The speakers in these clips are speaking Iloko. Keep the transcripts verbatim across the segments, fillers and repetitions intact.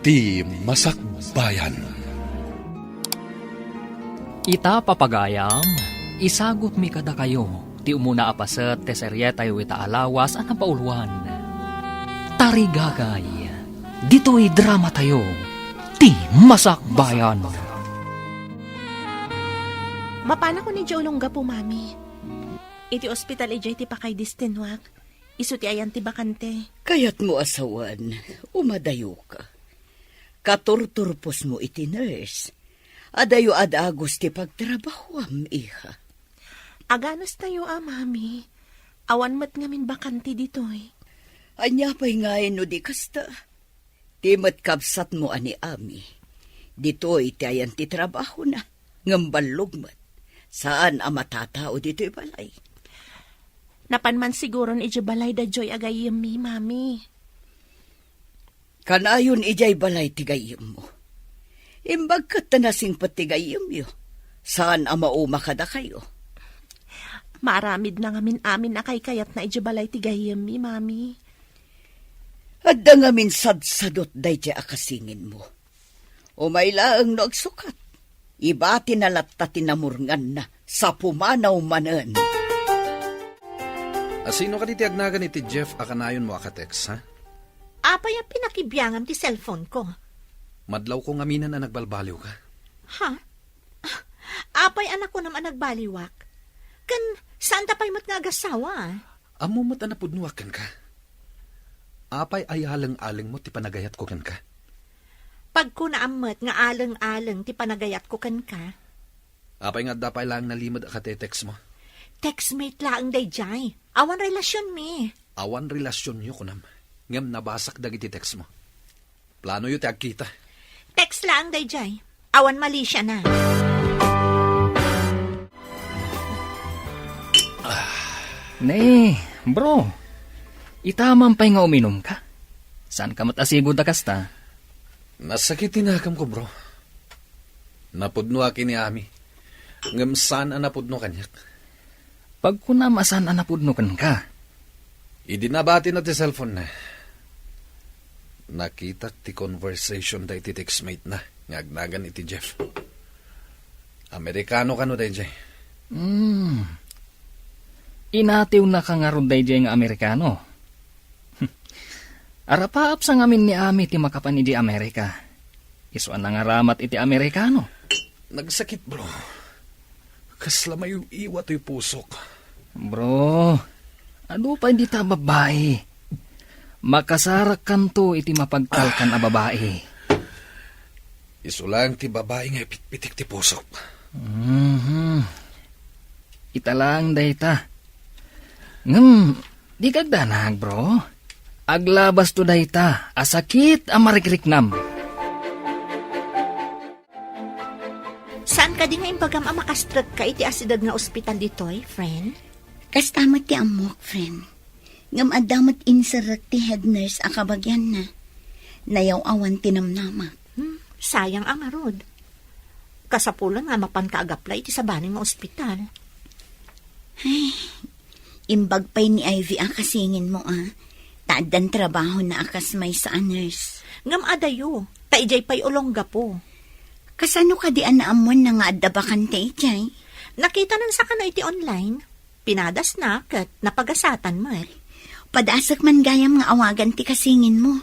Ti Masakbayan. Ita, papagayam, isagutmi kadakayo ti umuna a paset ti serietayo ita a lawas a napauluan. Tarigagay, ditoy dramatayo, Ti Masakbayan. Mapanakon idiay Olongapo, Mami. Iti ospital idiay ti pakaidestinuak. Isu ti ayan ti bakante. Kayatmo a sawen, umadayoka. Katurturposmo iti nurse. Adayo a dagus ti pagtrabahuam, iha. Aganustayo a, Mami. Awan met ngamin bakante ditoy. Ania pay ngay no di kasta? Ti met kabsatmo a ni Ami, ditoy ti ayan ti trabahona, ngem ballog met. Saan a matatao ditoy balay. Napan man siguron idiay balay da Joy a gayyemmi, Mami. Kanayon idiay balay ti gayyemmo. Imbag ket ta nasingpet ti gayyemyo. Saan a mauma kadakayo. Maaramidna ngamin amin a kaykayatna idiay balay ti gayyemmi, Mami. Adda ngamin sadsadot daydiay a kasinginmo. Umay laeng no agsukat. Ibatina latta ti namurnganna sa pumanaw manen. A, sino kadi ti agnagan iti Jeff a kanayonmo a ka-text, ha? Apay a pinakibiangam ti cellphone ko? Madlawko ngaminen a nagbalbaliwka. Ha? Apay a nakunam a nagbaliwak? Ken saanta pay met nga agasawa, a? Ammo met a napudnoak kenka. Apay a aleng-alengmo ti panagayatko kenka? Pagkunaam met nga aleng-aleng ti panagayatko kenka. Apay nga adda pay laeng nalimed a kate-textmo? Textmate laeng daydiay. Awan relasionmi. Awan relasionyo, kunam. Ngem nabasak dagiti textmo. Planoyo ti agkita. Text laeng daydiay. Awan malisiana. Ne, bro. Ita man pay nga uminumka. Saanka met a sigud a kasta? Nasakit ti nakemko, bro. Napudnoak ni Ami. Ngem saan a napudno kaniak. Pagkunam a saan a napudno kenka. Idi nabatina ti cellphone na, nakitak ti conversation da iti textmate na nga agnagan iti Jeff. Amerikano kano daydiay? Hmm. Inatiwnaka ngarud daydiay nga Amerikano? Arapaap sa ngamin ni Ami ti makapan idi Amerika. Isu a nangaramat iti Amerikano. Nagsakit, bro. Kasla maiw-iwa toy pusok. Bro, adu pay dita a babbai. Makasarakkanto iti mapagtalkan a babai. Isu laeng ti babai nga ipitpitik ti pusok. Mhm. Ita laeng dayta. Ngem, di kagdanag, bro. Aglabasto dayta a sakit a marikriknam. Saan kadi nga imbagam a makastrekka iti asideg nga ospital ditoy, friend? Kasta met ti ammok, friend. Ngem adda met inserrek ti head nurse a kabagianna. Nayaw-awan ti namnamak. Hmm, sayang a ngarud. Kasapulan nga mapanka agaplay iti sabali nga ospital. Ay, imbag pay ni Ivy a kasinginmo a, ta addan trabahona a kas maysa a nurse. Ngem adayo, ta idiay pay Olongapo. Kasano kadi a naammoanna nga adda bakante idiay? Nakitanan sa kano iti online. Pinadasna ket napagasatan met. Padasek man gayam nga awagan ti kasinginmo.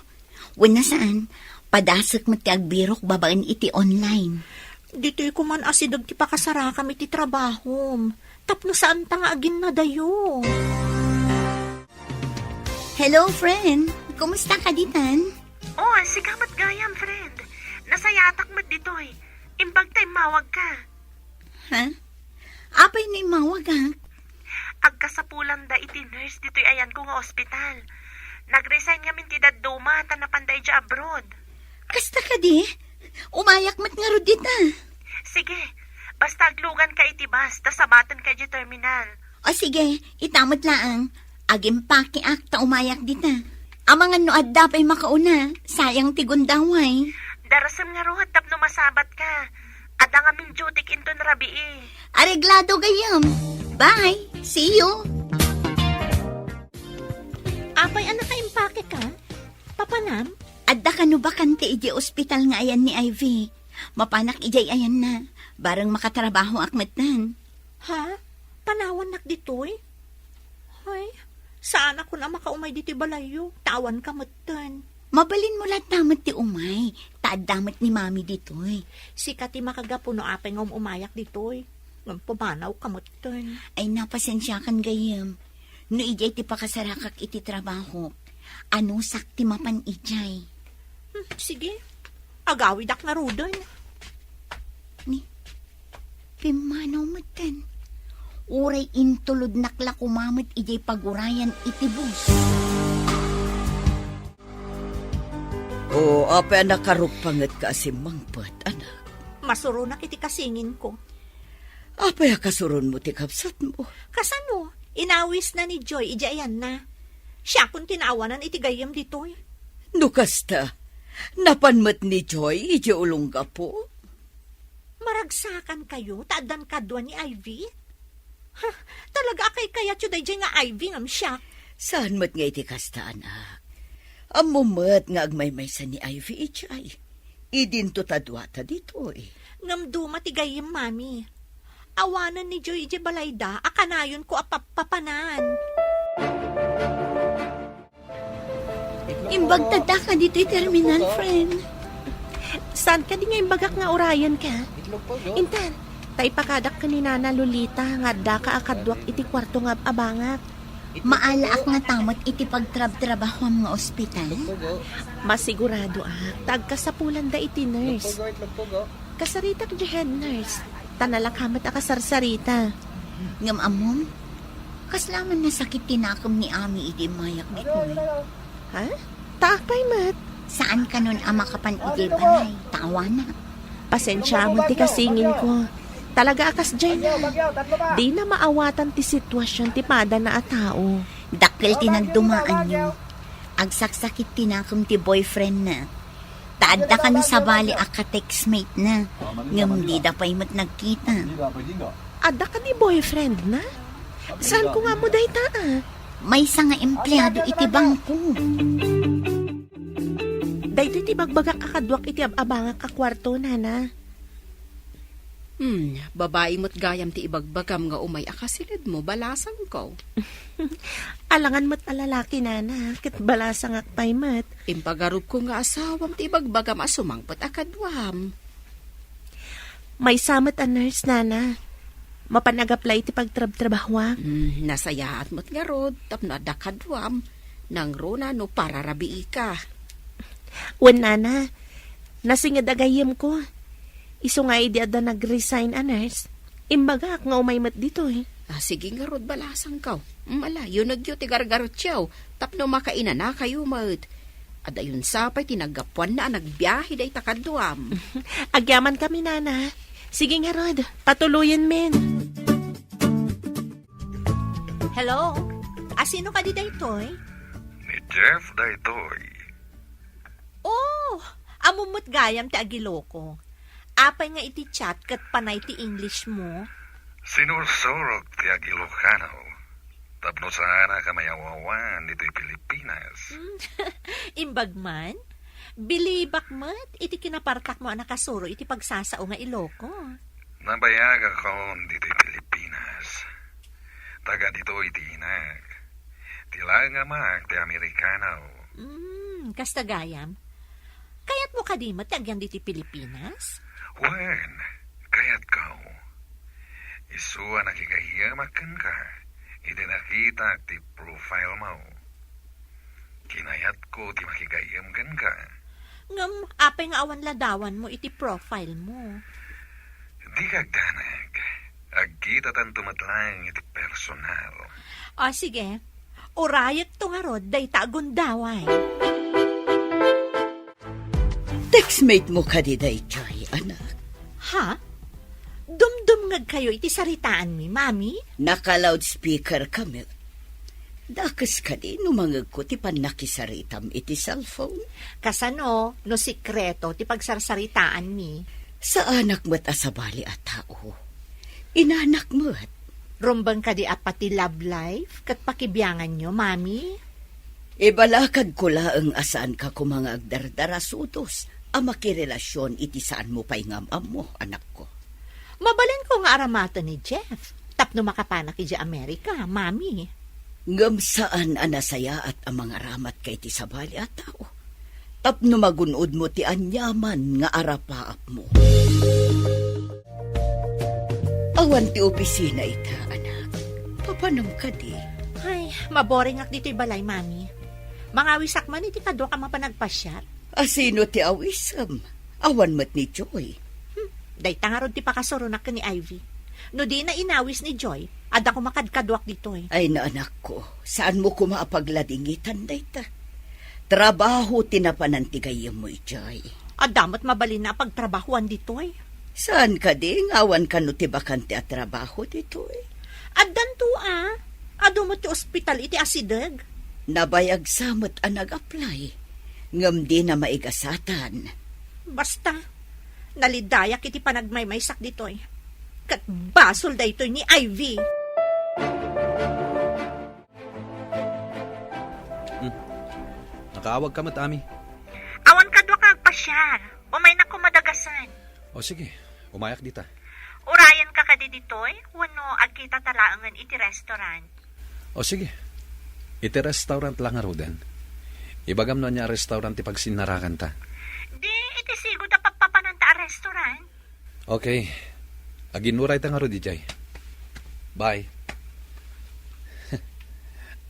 Wenno saan, padasek met ti agbirok babaen iti online. Ditoy koman asideg ti pakasarakam iti trabahom, tapno saanta nga aginnadayo. Hello, friend. Kumusta ka ditan? Oh, sika met gayam, friend. Nasayatak met ditoy. Imbag ta immawagka. Ha? Apay no immawagak? Agkasapulanda iti nurse ditoy ayanko nga ospital. Nag-resign ngamin ti dadduma ta napanda idiay abroad. Kasta kadi? Umayak met ngarud dita. Sige, basta agluganka iti bus ta sabatenka idiay terminal. O sige, ita met laeng. Agimpakeak ta umayak dita. Amangan no adda pay makauna, sayang ti gundaway. Darasem ngarud tapno masabatka. Adda ngamin dutyk inton rabii. Areglado gayam. Bye. See you. Apay a nakaimpakeka? Papanam? Adda kano bakante idiay ospital nga ayan ni Ivy. Mapanak idiay ayanna. Bareng makatrabahoak metten. Ha? Panawannak ditoy? Hay, saan a kun a makaumay ditoy balayyo. Ta awanka metten. Mabalinmo latta met ti umay. Ta adda met ni Mami ditoy. Sika ti makagapu no apay nga um-umayak ditoy. Ngem pumanawka metten. Ay, napasensiakan gayyem. No idiay ti pakasarakak iti trabahok, anusak ti mapan idiay. Hmm, sige. Agawidak ngaruden. Ni, pimmanaw metten. Uray intulodnak la koma met idiay pagurayan iti bus. O, apay a nakarukpangetka a simmangpet, anak? Masuronak iti kasingin ko. Apay a kasuronmo ti kabsatmo? Kasano? Inawisna ni Joy idiay ayanna. Siakon ti naawanan iti gayyem ditoy. No kasta, napan met ni Joy idiay ulonggapo? Maragsakankayo ta addan kadua ni Ivy? Ha, talaga a kaykayatyo daydiay nga Ivy ngem siak? Saan met nga iti kasta, anak. Ammom met nga agmaymaysa ni Ivy idiay. Idinto ta duata ditoy. Ngem duma ti gayyem, Mami. Awanen ni Joy idiay balayda a kanayonko a pappapanan. Imbagtadaka ditoy terminal, friend. Saan kadi nga imbagak nga urayenka? Intan, ta ipakadak ken ni Nana Lolita nga addaka a kaduak iti kuarto nga ab-abangak. Maalaak ngata met iti pagtrabtrabahoam nga ospital? Masiguradoak ta agkasapulanda iti nurse. Kasaritak diay head nurse, ta nalaka met a kasarsarita. Ngem ammom, kasla man nasakit ti nakem ni Ami idi immayak ditoy. Ha? Ta apay met? Saan kanon a makapan idiay balay, ta awanak. Pasensiaem ti kasinginko. Talaga a kasdiayna. Dina maawatan ti sitwasion ti padana a tao. Dakkel ti nagdumaanyo. Agsaksakit ti nakem ti boyfriendna. Ta adda kano sabali a ka-textmate na. Ngem dida pay met nagkita. Adda kadi boyfriendna? Saanko nga ammo dayta, a? Maysa nga empleado iti bangko. Daytoy ti bagbagak a kaduak iti ab-abangak a kuarto, Nana. Hmm, babai met gayam ti ibagbagam nga umay a kasilidmo, balasangko. Alangan met a lalaki, Nana, ket balasangak pay met. Impagarupko nga asawam ti ibagbagam a sumangpet a kaduam. Maysa met a nurse, Nana. Mapan ag-apply iti pagtrabtrabahoak. Hmm, nasayaat met ngarud, tapno adda kaduam. Nangruna no pararabiika. Wen, Nana, nasinged a gayyemko. Isu nga idi adda nag-resign a nurse, imbagak nga umay met ditoy. Ah, sige ngarud, balasangko. Mm, ala, yunegyo ti gargarutio, tapno makainanakayo met. Adayon sa pay ti naggapuanna a nagbiahe dayta kaduam. Agyamankami, Nana. Sige ngarud, patuloyenmin. Hello? Asino kadi daytoy? Ni Jeff daytoy. Oh, ammom met gayam ti ag-Iloko. Apay nga iti chat ket panay ti English mo? Sinursurok ti ag-Ilokano tapno saanak a mayaw-awan ditoy Pilipinas. Hmm, imbag man? Bilibak met iti kinapartakmo a nakasuro iti pagsasao nga Iloko. Nabayagakon ditoy Pilipinas. Taga ditoy ti inak. Ti laeng amak ti Amerikano. Mm, kasta gayam. Kayatmo kadi met ti agyan ditoy Pilipinas? Wen, kayatko. Isu a nakigayyemak kenka idi nakitak ti profile mo. Kinayatko ti makigayyem kenka. Ngem apay nga awan ladawanmo iti profile mo? Dika agdanag. Agkitatanto met laeng iti personal. O, sige. Urayekto ngarud dayta a gundaway. Textmate mo kadi daytoy, anak? Ha? Dumdumngegkayo iti saritaanmi, Mami? Naka-loudspeaker kami. Dakes kadi no mangegko ti pannakisaritam iti cellphone? Kasano no sikreto ti pagsarsaritaanmi? Saanak met a sabali a tao. Inanak met. Rumbeng kadi a pati love life ket pakibianganyo, Mami? Ibalakadko laeng a saanka koma nga agdardarasudos a makirelasion iti saanmo pay nga am-ammo, anakko. Mabalinko nga aramaten ni Jeff tapno makapanak idiay Amerika, Mami. Ngem saan a nasayaat a mangaramatka iti sabali a tao tapno magun-odmo ti aniaman nga arapaapmo. Awan ti opisina ita, anak. Papanem kadi? Ay, maboringak ditoy balay, Mami. Mangawisak man iti kaduak a mapan agpasiar. A sino ti awisem? Awan met ni Joy. Hmm, dayta ngarud ti pakasuronak ken ni Ivy. No dina inawis ni Joy, adda koma kadkaduak ditoy. Ay, naanakko, saanmo koma a pagladingitan dayta. Trabaho ti napanan ti gayyemmo idiay. Adda met mabalinna a pagtrabahoan ditoy. Saan kadi nga awan kano ti bakante a trabaho ditoy? Addanto a. Adu met ti ospital iti asideg. Nabayag sa met a nag-apply, ngem dina maigasatan. Basta, nalidayak iti panagmaymaysak ditoy. Ket basol daytoy ni Ivy. Hmm. Nakaawag ka met, Ami. Awan kaduak nga agpasiar. Umaynak koma dagasen. O sige, umayak dita. Urayenka kadi ditoy, wenno agkitata laengen iti restaurant? O sige. Iti restaurant la ngaruden. Ibagam no ania a restaurant ti pagsinnarakanta. Di, iti sigud a pappapananta a restaurant. Okay. Aginnurayta ngarud idiay. Bye.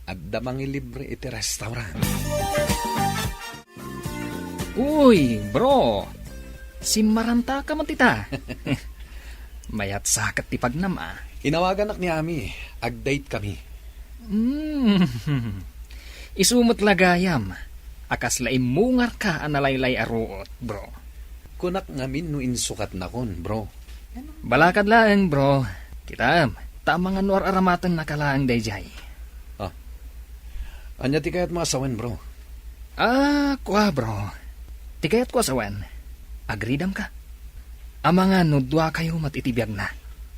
Adda mangilibre iti restaurant. Uy, bro! Simmaranta ka met ita. Mayat sa ket ti pagnam, a. Inawaganak ni Ami. Ag-date kami. Hmm. Isu met la gayam a kasla immungarka a nalaylay a ruot, bro. Kunak ngamin no insukatnakon, bro. Balakad laeng, bro. Kitaem, ta amangan no ar-aramatennaka laeng daydiay. Ah. Ania ti kayatmo a sawen, bro? Ah, kua, bro. Ti kayatko a sawen, agridamka. Amangan no duakayo met iti biagna.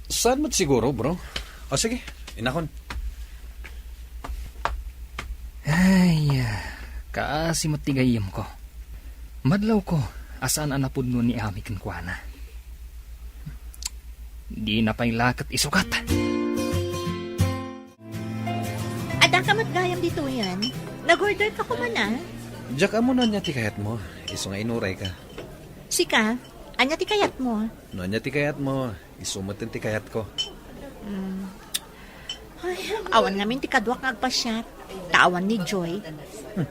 Saan met siguro, bro? O sige, inakon. Ay, kaasi met ti gayyemko. Madlawko a saan a napudno ni Ami kenkuana. Dina pay la ket isukat. Adda ka met gayam ditoyen. Nag-order ka koma, a? Diak ammo no ania ti kayatmo. Isu nga inurayka. Sika, ania ti kayatmo? No ania ti kayatmo, isu met ti kayatko. Hmm. Ay, awan ngamin ti kaduak nga agpasiar. Ta awan ni Joy. Hmm.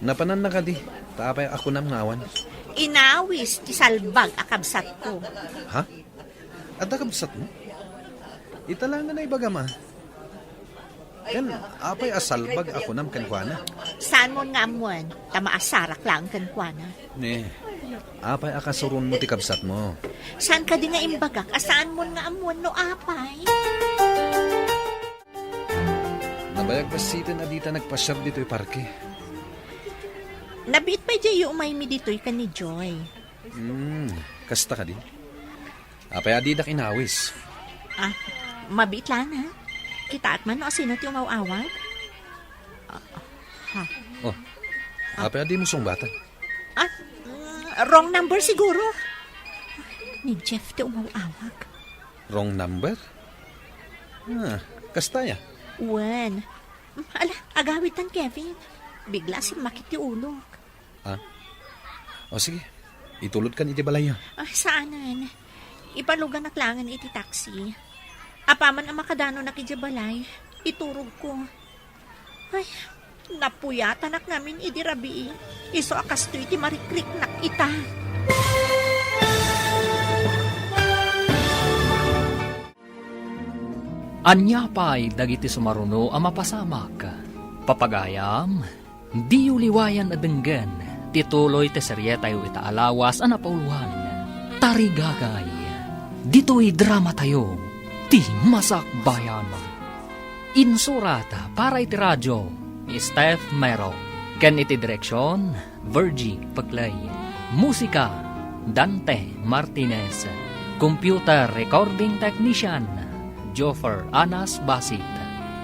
Napananna kadi, ta apay a kunam nga awan? Inawis ti salbag a kabsatko. Ha? Adda kabsatmo? Ita laeng nga naibagam, a. Ken, apay a salbag a kunam kenkuana? Saanmon nga ammoen, ta maasarak laeng kenkuana. Ne, apay a kasuronmo ti kabsatmo? Saan kadi nga imbagak a saanmon nga ammoen no apay? Nabayag bassiten a dita nagpasiar ditoy parke. Nabiit pay diay umaymi ditoy ken ni Joy. Hmm, kasta kadi? Apay a didak inawis? Ah, mabiit laeng, a. Kitaek man no asino ti umaw-awag? Ah, ha. Oh, apay a dimo sungbatan? Ah, mm, wrong number siguro. Ni Jeff ti umaw-awag. Wrong number? Ah, kasta aya? Wen. Ala, agawidtan, Kevin. Bigla simmakit ti ulok. Ah? O sige, itulodkan iti balayyo. Ah, saanen. Ipaluganak laengen iti taxi. Apaman a makadanonak idiay balay, iturogko. Ay, napuyatanak ngamin idi rabii. Isu a kastoy ti marikriknak ita. Ania pay dagiti sumaruno a mapasamak? Papagayam, diyo liwayan a denggen ti tuloy ti serietayo ita a lawas a napauluan, Tarigagay. Ditoy dramatayo, ti Masakbayan. Insurat para iti radio, ni Steph Mero. Ken iti direksion, Virgie Peclay. Musika, Dante Martinez. Computer recording technician, Joffer Anas Basit.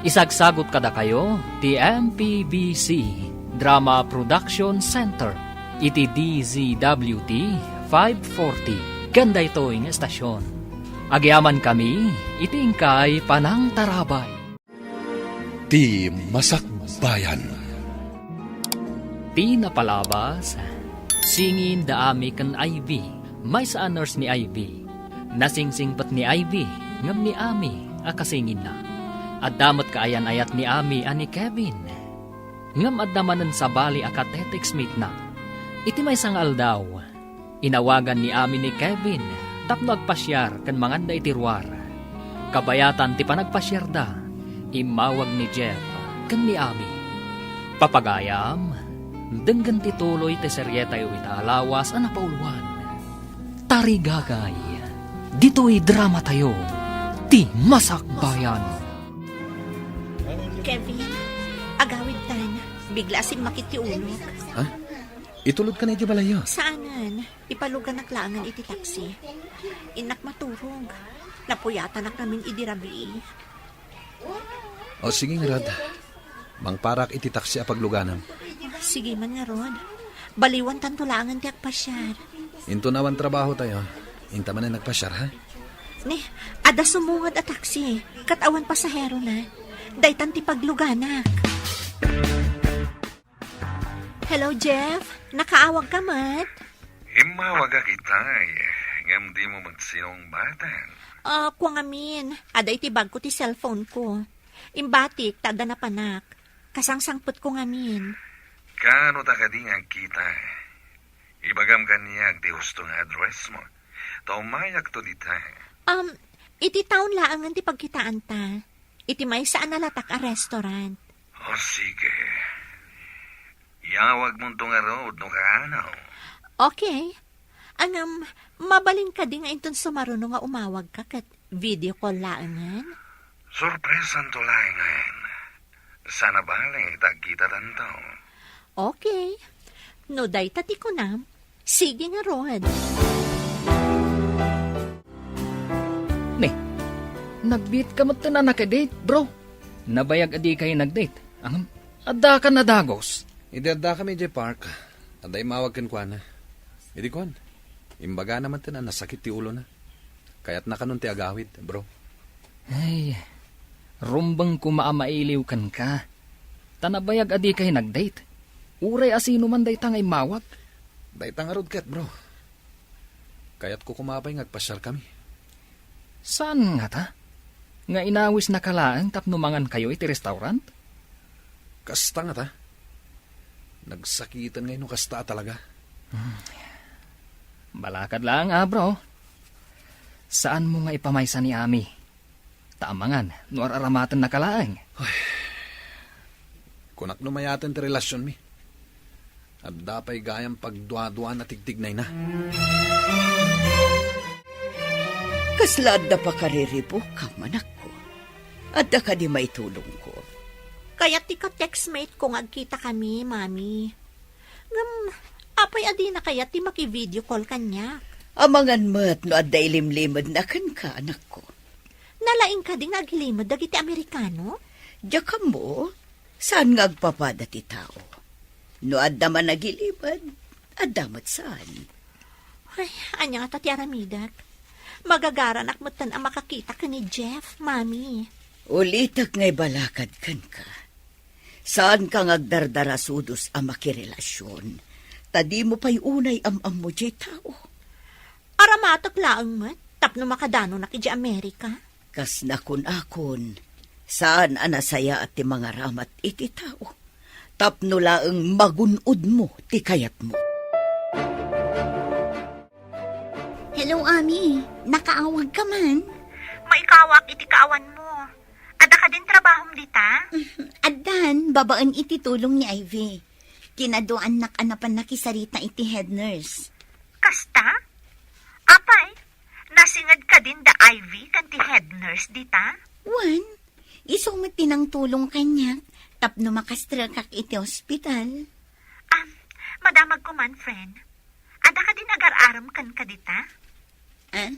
Isagsagut kadakayo ti M P B C Drama Production Center iti D Z W T five forty ken daytoy nga estasion. Agyamankami iti inkay panangtarabay. Ti Masakbayan. Ti napalabas, singin da Ami ken Ivy. Maysa a nurse ni Ivy. Nasingsingpet ni Ivy, ngem ni Ami a kasinginna. Adda met kaayan-ayat ni Ami a ni Kevin. Ngem adda manen sabali a ka-text mate-na. Iti maysa nga aldaw, inawagan ni Ami ni Kevin tapno agpasiar ken manganda iti ruar. Kabayatan ti panagpasiarda, immawag ni Jeff ken ni Ami. Papagayam, denggen ti tuloy ti serietayo ita a lawas a napauluan. Tarigagay, ditoy dramatayo, ti Masakbayan. Kevin, agawidtan. Bigla a simmakit ti ulok. Ha? Itulodka na iti balayyo? Saanen. Ipaluganak laengen iti taksi. Innak maturog. Napuyatanak ngamin idi rabii. O, sige ngarud. Mangparak iti taksi a pagluganam. Sige man ngarud. Baliwantanto laengen ti agpasiar. Inton awan trabahotayo, inta manen agpasiar, ha? Ne, adda sumungad a taksi. Ket awan pasaherona. Daytan ti pagluganak. Hello, Jeff. Nakaawagka met? Immawagak itay, ngem dimo met sinungbaten. Ah, kua ngamin. Adda iti bagko ti cellphone-ko. Imbatik ta adda napanak. Kasangsangpetko ngamin. Kaano ta kadi nga agkita? Ibagam kaniak ti husto nga address-mo. Ta umayakto dita. Um, iti town laengen ti pagkitaanta. Iti maysa a nalatak a restaurant. O, sige. Iyawagmonto ngarud no kaano. Okay. Ngem, mabalin kadi nga inton sumaruno nga umawagka ket video call laengen? Sorpresanto laengen. Saan a bale ta agkitatanto. Okay. No dayta ti kunam, sige ngarud. Ne, nagbiitka metten a naka-date, bro. Nabayag a dikay nag-date. Ngem, addaka nadagus. Idi addakami idiay park, adda immawag kenkuana. Idi kuan, imbagana metten a nasakit ti ulona. Kayatna kanon ti agawid, bro. Ay, rumbeng koma a mailiw kenka. Ta nabayag a dikay nag-date. Uray a sinoman dayta nga immawag. Dayta ngarud ket, bro. Kayatko koma pay nga agpasiarkami. Saan ngata? Nga inawisnaka laeng tapno mangankayo iti restaurant? Kasta ngata? Nagsakiten ngay no kasta a talaga. Hmm. Balakad laeng a, bro. Saanmo nga ipamaysa ni Ami. Ta amangan no ar-aramatennaka laeng. Ay. Kunak no mayaten ti relasionmi. Adda pay gayam pagduaduan a tigtignayna. Kasla adda pakariribukam, anakko? Adda kadi maitulongko? Kayat ti ka-textmate ko nga agkitakami, Mami. Ngem, apay a dina kayat ti maki-video call kaniak? Amangan met no adda ilimlimedna kenka, anakko. Nalaing kadi nga agilimed dagiti Amerikano? Diak ammo, saan nga agpapada ti tao. No adda man agilimed, adda met saan. Ay, ania ngata ti aramidek? Magagaranak metten a makakita ken ni Jeff, Mami. Ulitek nga ibalakad kenka. Saanka nga agdardarasudos a makirelasion, ta dimo pay unay am-ammo diay tao. Aramatek laeng met tapno makadanonak idiay Amerika. Kas nakun-akon, saan a nasayaat ti mangaramat iti tao, tapno laeng magun-odmo ti kayatmo. Hello, Ami. Nakaawagka man? Maikawak iti kaawanmo. Adda kadin trabahom dita? Addan, babaen iti tulong ni Ivy. Kinaduaannak a napan nakisarita iti head nurse. Kasta? Apay, nasinged kadin da Ivy ken ti head nurse dita? Wen, isu met ti nangtulong kaniak tapno makastrekak iti ospital. Ah, madamagko man, friend. Adda kadin agar-arem kenka dita? Ah?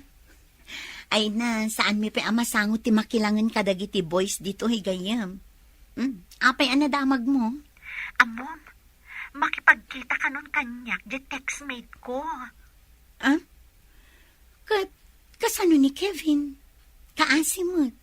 Ay na, saanmi pay a masango ti makilangen kadagiti boys ditoy gayyem. Hmm, apay a nadamagmo? Ammom, makipagkita kanon kaniak diay textmate ko. Ah? Ket kasano ni Kevin? Kaasi met.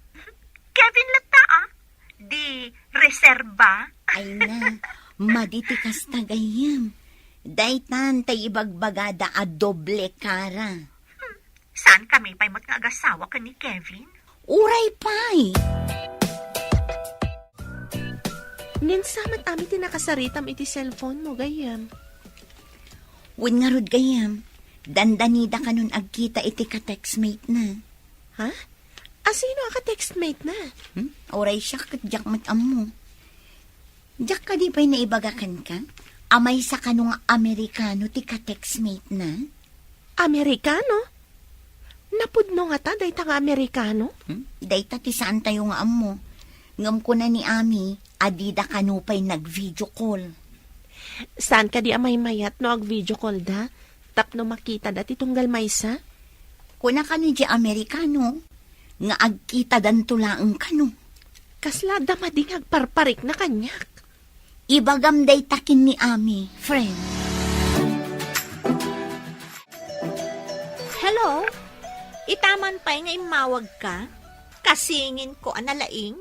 Kevin latta, ah? Di reserba? Ay na, madi ti kasta gayyem. Daytan tay ibagbagada a doble kara. Hmm, saankami pay met nga agasawa ken ni Kevin? Uray pay! Ngem sa met amin ti nakasaritam iti cellphone mo, gayyem? Wen ngarud, gayyem, dandanida kanon agkita iti ka-textmate na. Ha? Asino a ka-textmate na? Hmm? Uray siak ket diak met ammo. Diak kadi pay naibaga kenka a maysa kano nga Amerikano ti ka-textmate na? Amerikano? Napudno ngata dayta nga Amerikano? Hmm? Dayta ti saantayo nga ammo. Ngem kuna ni Ami a dida kano pay nag-video call. Saan kadi a maymayat no ag-video call da tapno makita da ti tunggal maysa? Kuna kano diay Amerikano nga agkitadanto laeng kano. Kasla adda madi nga agparparikna kaniak. Ibagam dayta ken ni Ami, friend. Hello? Itaman pay nga immawagka? Kasingin ko a nalaing?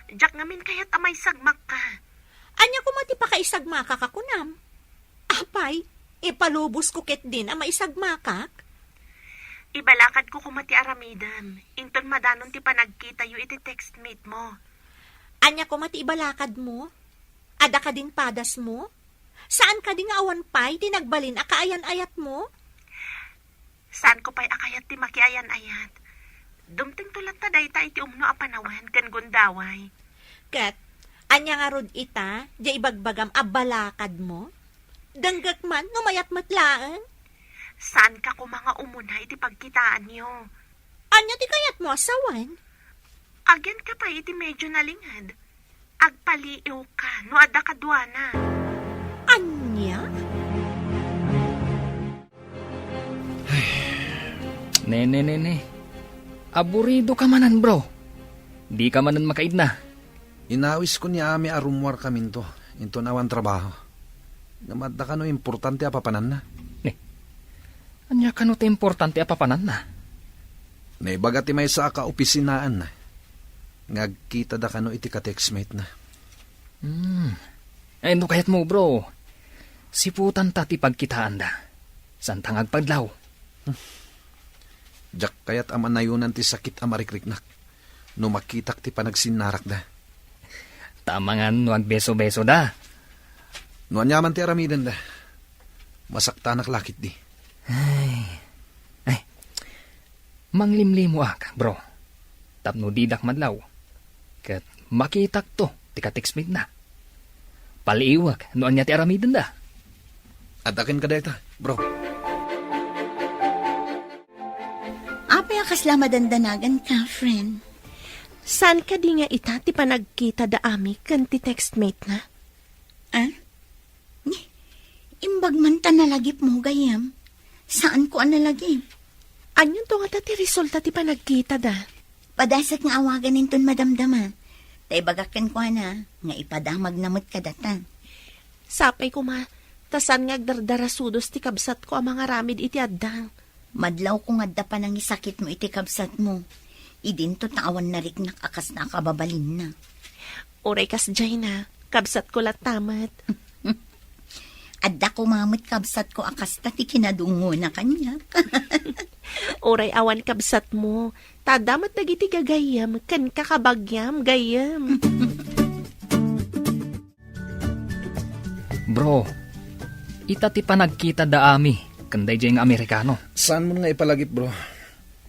Diak ngamin kayat a maisagmakka. Ania koma ti pakaisagmakak a kunam? Apay, ipalubos ko ketdin a maisagmakak? Ibalakad ko koma ti aramidem, inton madanon ti panagkitayo iti textmate mo. Ania koma ti ibalakad mo? Adda kadin padas mo? Saan kadi nga awan pay ti nagbalin a kaayan-ayat mo? Saan ko pay a kayat ti makiayan-ayat? Dumtengto latta dayta iti umno a panawen ken gundaway. Ket, ania ngarud ita, diay ibagbagam a balakad mo? Denggek man no mayat met laeng. Saanka koma nga umuna iti pagkitaanyo. Ania ti kayatmo a sawen? Agyanka pay iti medyo nalinged. Agpaliiwka no adda kaduana. Ania? Nene, nene. Aburido ka manen, bro. Di ka manen makaidna. Inawisko ni Ami a rummuarkaminto, inton awan trabaho. Ngem adda kano importante a papananna. Ni, ania kano ti importante a papananna? Naibaga ti maysa a kaopisinaanna nga agkitada kano iti ka-textmate na. Hmm. Ay, no kayat mo, bro, siputanta ti pagkitaanda. Santa nga agpadlaw. Diak kayat a manayonan ti sakit a marikriknak no makitak ti panagsinnarakda. Tamangan no agbeso-besoda. No aniaman ti aramidenda, masaktanak la ketdi. Ay. Ay. Manglimlimoak, bro. Tapno didak madlaw. Ket makitakto ti ka-textmate na. Paliiwek no ania ti aramidenda. Adda kenka dayta, bro. Apay a kasla madandanagan ka, friend? Saan kadi nga ita ti panagkita da Ami ken ti textmate na? Ah? Ni, imbag man ta nalagipmo, gayyem. Saanko a nalagip. Anianto ngata ti resulta ti panagkita da? Padasek nga awagan inton madamdama. Ta ibagak kenkuana nga ipadamagna met kadata. Sapay koma, ta saan nga agdardarasudos ti kabsatko a mangaramid iti addang. Madlawko nga adda panangisakitmo iti kabsatmo. Idinto ta awan nariknak a kasna a kababalinna. Uray kasdiay na, kabsatko latta met. Adda koma met kabsatko a kasta ti kinadungona kaniak. Uray awan kabsatmo, ta adda met dagiti gagayyem ken kakabagiam, gayyem. Bro, ita ti panagkita da Ami ken daydiay nga Amerikano. Saanmon nga ipalagip, bro.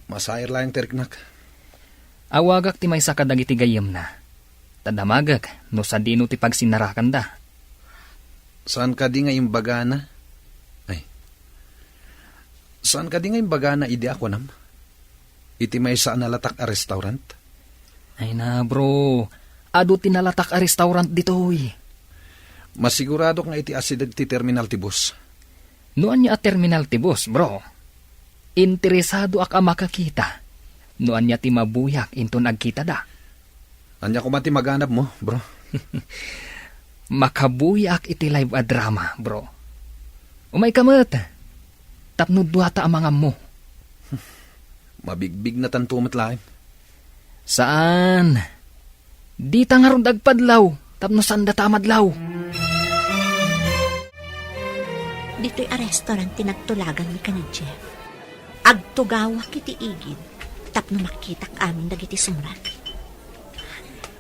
Masair laeng ti riknak. Awagak ti maysa kadagiti gayyemna. Ta damagek no sadino ti pagsinnarakanda. Saan kadi nga imbagana? Ay. Saan kadi nga imbagana idi a kunam? Iti maysa a nalatak a restaurant? Ay na, bro. Adu ti nalatak a restaurant ditoy. Masiguradok nga iti asideg ti terminal ti bus. No ania a terminal ti bus, bro? Interesadoak a makakita. no ania ti mabuyak inton agkitada. Ania koma ti maganabmo, bro? Makabuyak iti live a drama, bro. Umayka met, tapno duata a mangammo. Mabigbignatanto met laeng. Saan. Dita ngarud agpadlaw, tapno saan data a madlaw. Ditoy a restaurant ti nagtulaganmi ken ni Jeff. Agtugawak iti igid tapno makitak amin dagiti sumrek.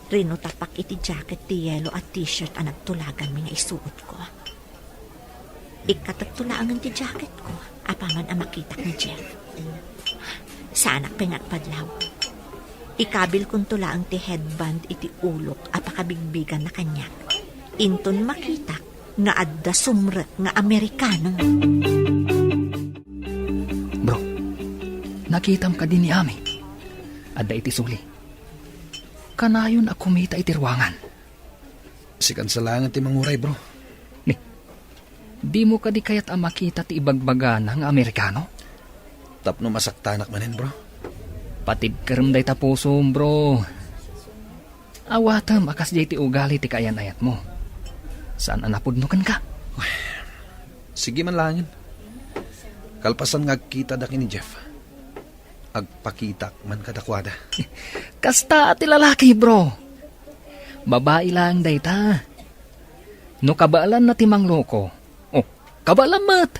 Rinutapak iti jacket ti yellow a t-shirt a nagtulaganmi nga isuotko. Ikkatekto laengen ti jacketko apaman a makitak ni Jeff. Saanak pay nga agpadlaw. Ikabilkonto laeng ti headband iti ulok a pakabigbiganna kaniak inton makitak nga adda sumrek nga Amerikano. Bro, nakitam kadi ni Ami? Adda iti suli. Kanayon a kumita iti ruangan. Sikan sa laengen ti manguray, bro. Ni, dimo kadi kayat a makita ti ibagbagana nga Amerikano? Tapno masaktanak manen, bro. Patibkerem dayta pusom, bro. Awatem a kasdiay ti ugali ti kaayan-ayatmo. Saan a napudno kenka. Sige man laengen. Kalpasan nga agkitada ken ni Jeff, agpakitak man kadakuada. Kasta ti lalaki, bro. Babai laeng dayta. No kabaelanna ti mangloko, oh, kabaelam met.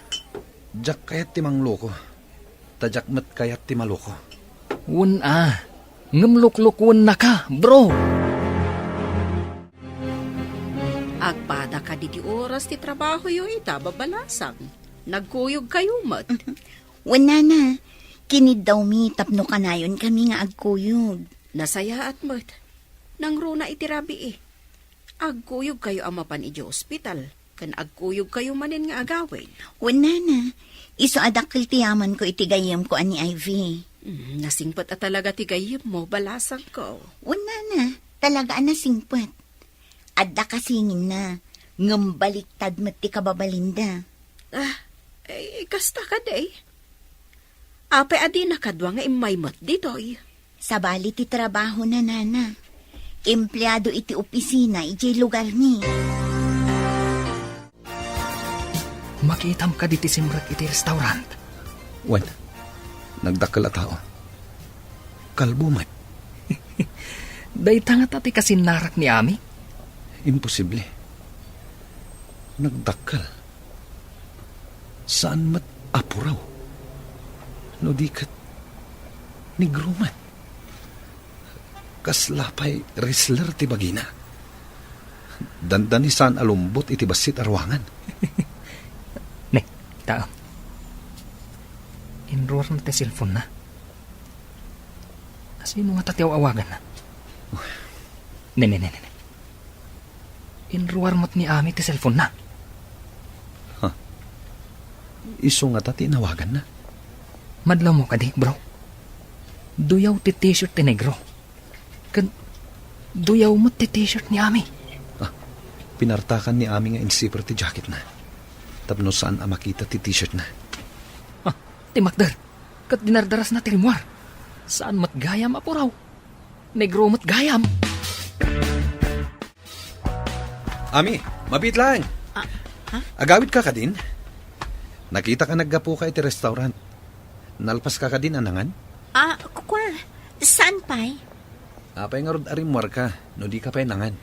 Diak kayat ti mangloko. Ta diak met kayat ti maloko. Wen a, ngem luklukuennaka, bro. Agpada kadi ti oras ti trabahoyo ita, babalasang. Nagkuyogkayo met. Wen, nana, kiniddawmi tapno kanayonkami nga agkuyog. Nasayaat met. Nangruna iti rabii. Agkuyogkayo a mapan idiay ospital, ken agkuyogkayo manen nga agawid. Wen, nana, isu a dakkel ti yamanko iti gayyemko a ni Ivy. Mm, nasingpet a talaga ti gayyemmo, balasangko. Wen, nana, talaga a nasingpet. Adda kasinginna, ngem baliktad met ti kababalinda. Ah, eh, kasta kadi. Apay a dina kadua nga immay met ditoy? Sabali ti trabahona, nana. Empleado iti opisina idiay lugarmi. Makitam kadi ti simrek iti restaurant? Wen, nagdakkel a tao. Kalbo met. Dayta ngata ti kasinnarak ni Ami? Imposible. Nagdakkel. Saan met a puraw. No di ket negro met. Kasla pay wrestler ti bagina. Dandani saan a lumbot iti bassit a ruangan. Ne, taem. Inruar met ti cellphone-na. Asino ngata ti aw-awaganna? Ne, ne, ne, ne, ne. Inruar met ni Ami ti cellphone-na. Ha? Isu ngata ti inawaganna? Madlawmo kadi, bro. Duyaw ti t-shirt ti negro. Ken duyaw met ti t-shirt ni Ami. Ah, pinartakan ni Ami nga insiper ti jacketna. Tapno saan a makita ti t-shirtna. Ah, ti makder. Ket dinardarasna ti rimmuar. Saan met gayam a puraw. Negro met gayam. Ami, mabiit laeng. Ah, ha? Agawidka kadin? Nakitak a naggapuka iti restaurant. Nalpaska kadin a nangan? Ah, kua, saan pay? Apay ngarud a rimmuarka no dika pay nangan?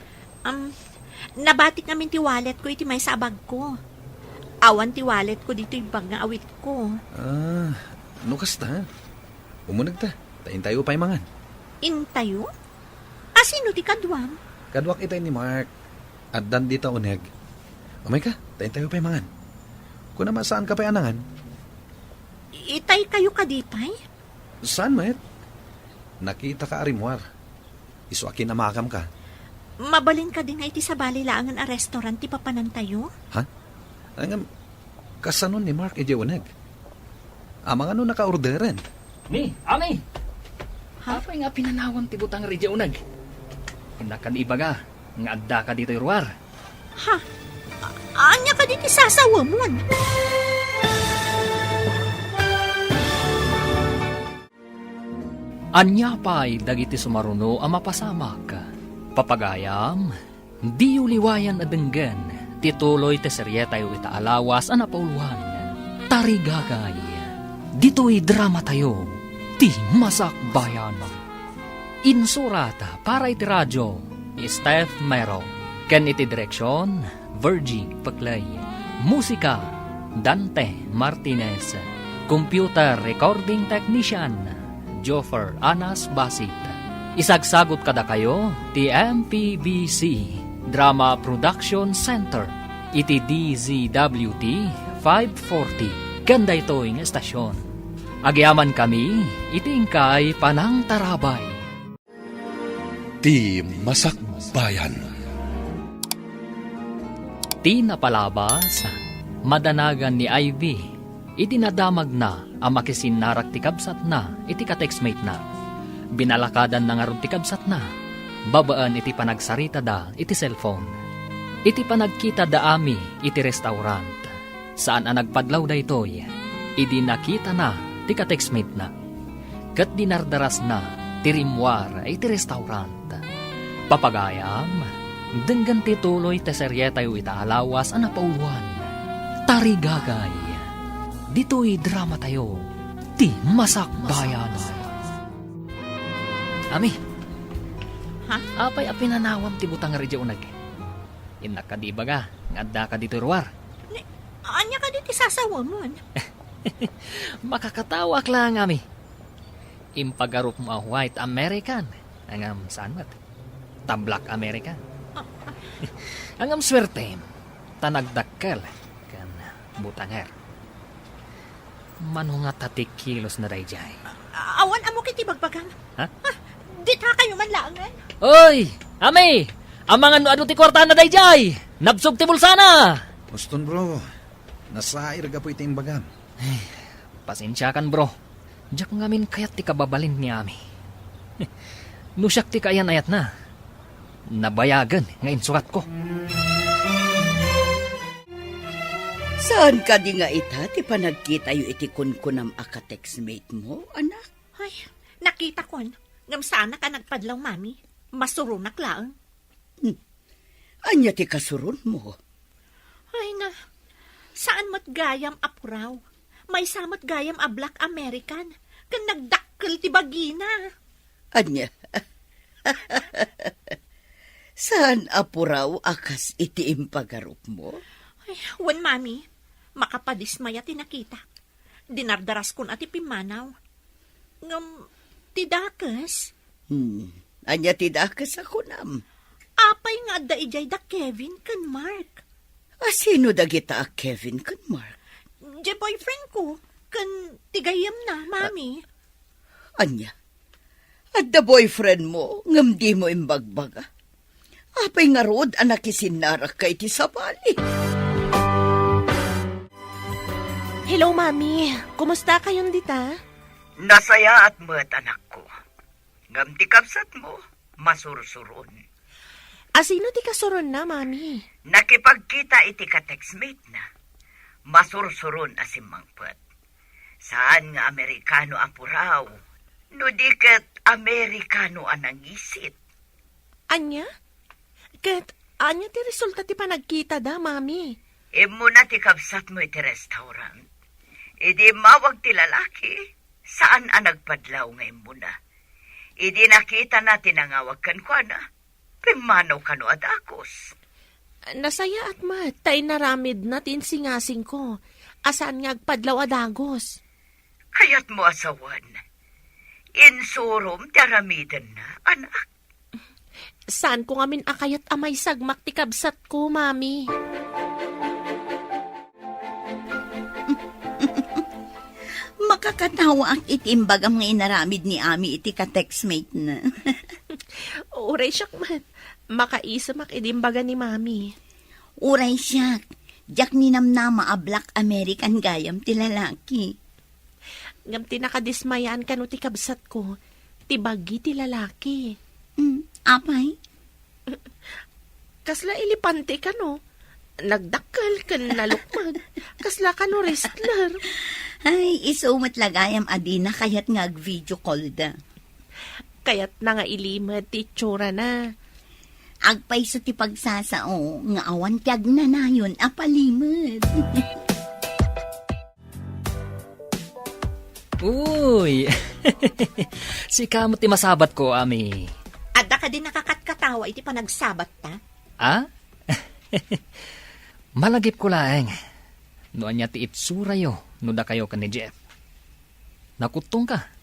Um, nabatik ngamin ti walletko iti maysa a bagko. Awan ti walletko ditoy bag nga awitko. Ah, no kasta, umunegta, ta intayo pay mangan. Intayo? Asino ti kaduam? Kaduak itay ni Mark. Addan dita uneg. Umayka, ta intayo pay mangan. Kunam a saanka pay a nangan? Itay kayo kadi pay? Saan met? Nakitaka a rimmuar. Isu a kinamakamka. Mabalin kadi nga iti sabali laengen a restaurant ti papanantayo? Ha? Ngem, kasano ni Mark idiay uneg? Amangan no nakaorderen? Ni, Ami! Ha? Apay nga pinanawam ti butang idiay uneg? Innak kadi ibaga nga addaka ditoy ruar. Ha? A-, ania kadi ti sasawemon? Ania pay dagiti sumaruno a mapasamak? Papagayam, diyo liwayan a denggen ti tuloy ti serietayo ita a lawas a napauluan, Tarigagay. Ditoy dramatayo, ti Masakbayan. Insurat para iti radio, Steph Mero. Ken iti direksion, Virgie Peclay. Musika, Dante Martinez. Computer recording technician, Joffer Anas Basit. Isagsagut kadakayo ti M P B C Drama Production Center iti D Z W T five forty ken daytoy nga estasion. Agyamankami iti inkay panangtarabay. Ti Masakbayan. Ti napalabas, madanagan ni Ivy idi nadamagna a makisinnarak ti kabsatna iti ka-textmate-na. Binalakadanna ngarud ti kabsatna babaen iti panagsaritada iti cellphone. Iti panagkitada Ami iti restaurant, saan a nagpadlaw daytoy idi nakitana ti ka-textmate-na. Ket dinardarasna ti rimmuar iti restaurant. Papagayam, denggen ti tuloy ti serietayo ita a lawas a napauluan, Tarigagay. Ditoy dramatayo, ti Masakbayan. Ami. Ha? Apay a pinanawam ti butanger idiay uneg? Innak kadi ibaga nga addaka ditoy ruar? Ni, ania kadi ti sasawamon? Makakatawa ak laeng, Ami. Impagarupmo a white American, ngem saan met ta black American. Ngem suertem, ta nagdakkel ken butanger. Mano ngata ti kilosna daydiay? Awan ammok iti bagbagam. Ha? Ah, ditakayo man laengen. Oy! Ami! Amangan no adu ti kuartana daydiay! Nabsog ti bulsana! Boston, bro. Nasair gapu iti imbagam. Ay, pasensiakan, bro. Diak ngamin kayat ti kababalin ni Ami. No siak ti kaayan-ayatna, nabayagen nga insuratko. Saan kadi nga ita ti panagkitayo iti kunkunam a ka-textmate-mo, anak? Ay, nakitakon. Ngem saanak a nagpadlaw, Mami. Masuronak laeng. Hmm. Ania ti kasuronmo? Ay na, saan met gayam a puraw. Maysa met gayam a black American. Ken nagdakkel ti bagina. Ania? Saan a puraw a kas iti impagarupmo? Ay, wen, Mami. Makapadismaya ti nakitak. Dinardaraskon a ti pimmanaw. Ngem, ti dakes? Hmm. Ania ti dakes a kunam? Apay nga adda idiay da Kevin ken Mark? A sino dagita a Kevin ken Mark? Diay boyfriend ko, ken ti gayyemna, Mami. Ania? Adda boyfriend mo, ngem dimo imbagbaga? Apay ngarud a nakisinnarakka iti sabali? Hello, Mami. Kumusta kayon dita? Nasayaat met, anakko. Ngem ti kabsatmo, masursuron. A sino ti kasuronna, Mami? Nakipagkita iti ka-textmate-na. Masursuron a simmangpet. Saan nga Amerikano a puraw, no di ket Amerikano a nangisit. Ania? Ket ania ti resulta ti panagkitada, Mami? Immuna ti kabsatmo iti restaurant. Idi immawag ti lalaki, saan a nagpadlaw nga immuna. Idi nakitana ti nangawag kenkuana, pimmanaw kano a dakes. Nasayaat met ta inaramidna ti insingasingko a saan nga agpadlaw a dagus. Kayatmo a sawen, insurom ti aramidenna, anak. Saanko ngamin a kayat a maisagmak ti kabsatko, Mami. Makakatawaak iti imbagam nga inaramid ni Ami iti ka-textmate-na. Uray siak met, makaisemak idi imbaga ni Mami. Uray siak, diak ninamnama a black American gayam ti lalaki. Ngem ti nakadismayaan kano ti kabsatko, ti bagi ti lalaki. Mm, apay? Kasla elepante kano. Nagdakkel ken nalukmeg. Kasla kano wrestler. Ay, isu met la gayam a dina kayat nga ag-video call da. kayatna nga ilimed ti itsurana. Agpayso ti pagsasao nga awan ti agnanayon a palimed. Uy! Sika met ti masabatko, Ami. Adda kadi nakakatkatawa iti panagsabatta? Ah? Malagipko laeng no ania ti itsurayo no dakayo ken ni Jeff. Nakuttongka.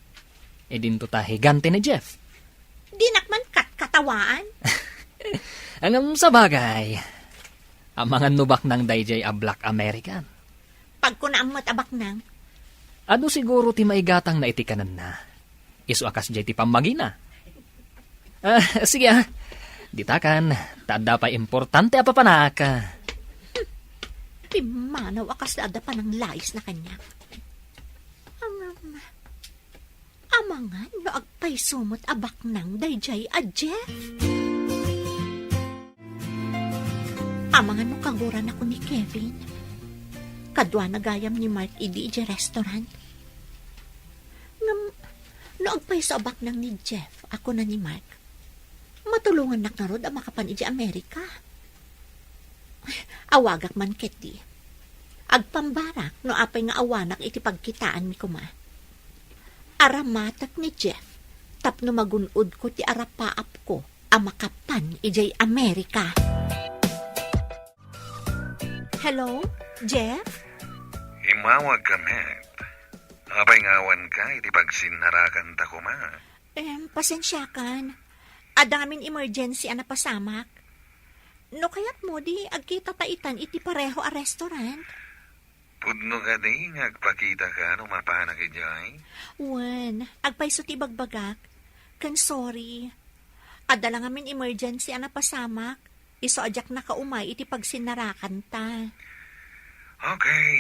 E dinto ta higante ni Jeff. Dinak man katkatawaan. Ngem sabagay, amangan no baknang daydiay a Black American. Pagkunaam met a baknang. Adu siguro ti maigatangna iti kanenna. Isu a kasdiay ti pammagina. Ah, sige, ah. Ditakan, ta adda pay importante a papanak. Pimmanaw a kasla adda pananglayesna kaniak. Amangan no agpayso met a baknang daydiay a Jeff. Amangan no kaguranakon ni Kevin. Kaduana gayam ni Mark idi idiay restaurant. Ngem, no agpayso a baknang ni Jeff a kuna ni Mark, matulongannak ngarud a makapan idiay Amerika. Awagak man ketdi. Agpambarak no apay nga awanak iti pagkitaanmi koma. Aramatek ni Jeff tapno magun-odko ti arapaapko a makapan idiay Amerika. Hello, Jeff? Imawag ka met. Apay nga awanka iti pagsinnarakanta koma? Em, pasensiakan. Adda ngamin emergency a napasamak. No kayatmo, di agkitata itan iti pareho a restaurant. Pudno kadi nga agpakitaka no mapanak idiay? Wen, agpayso ti ibagbagak. Ken sorry. Adda la ngamin emergency a napasamak. Isu a diak nakaumay iti pagsinnarakanta. Okay.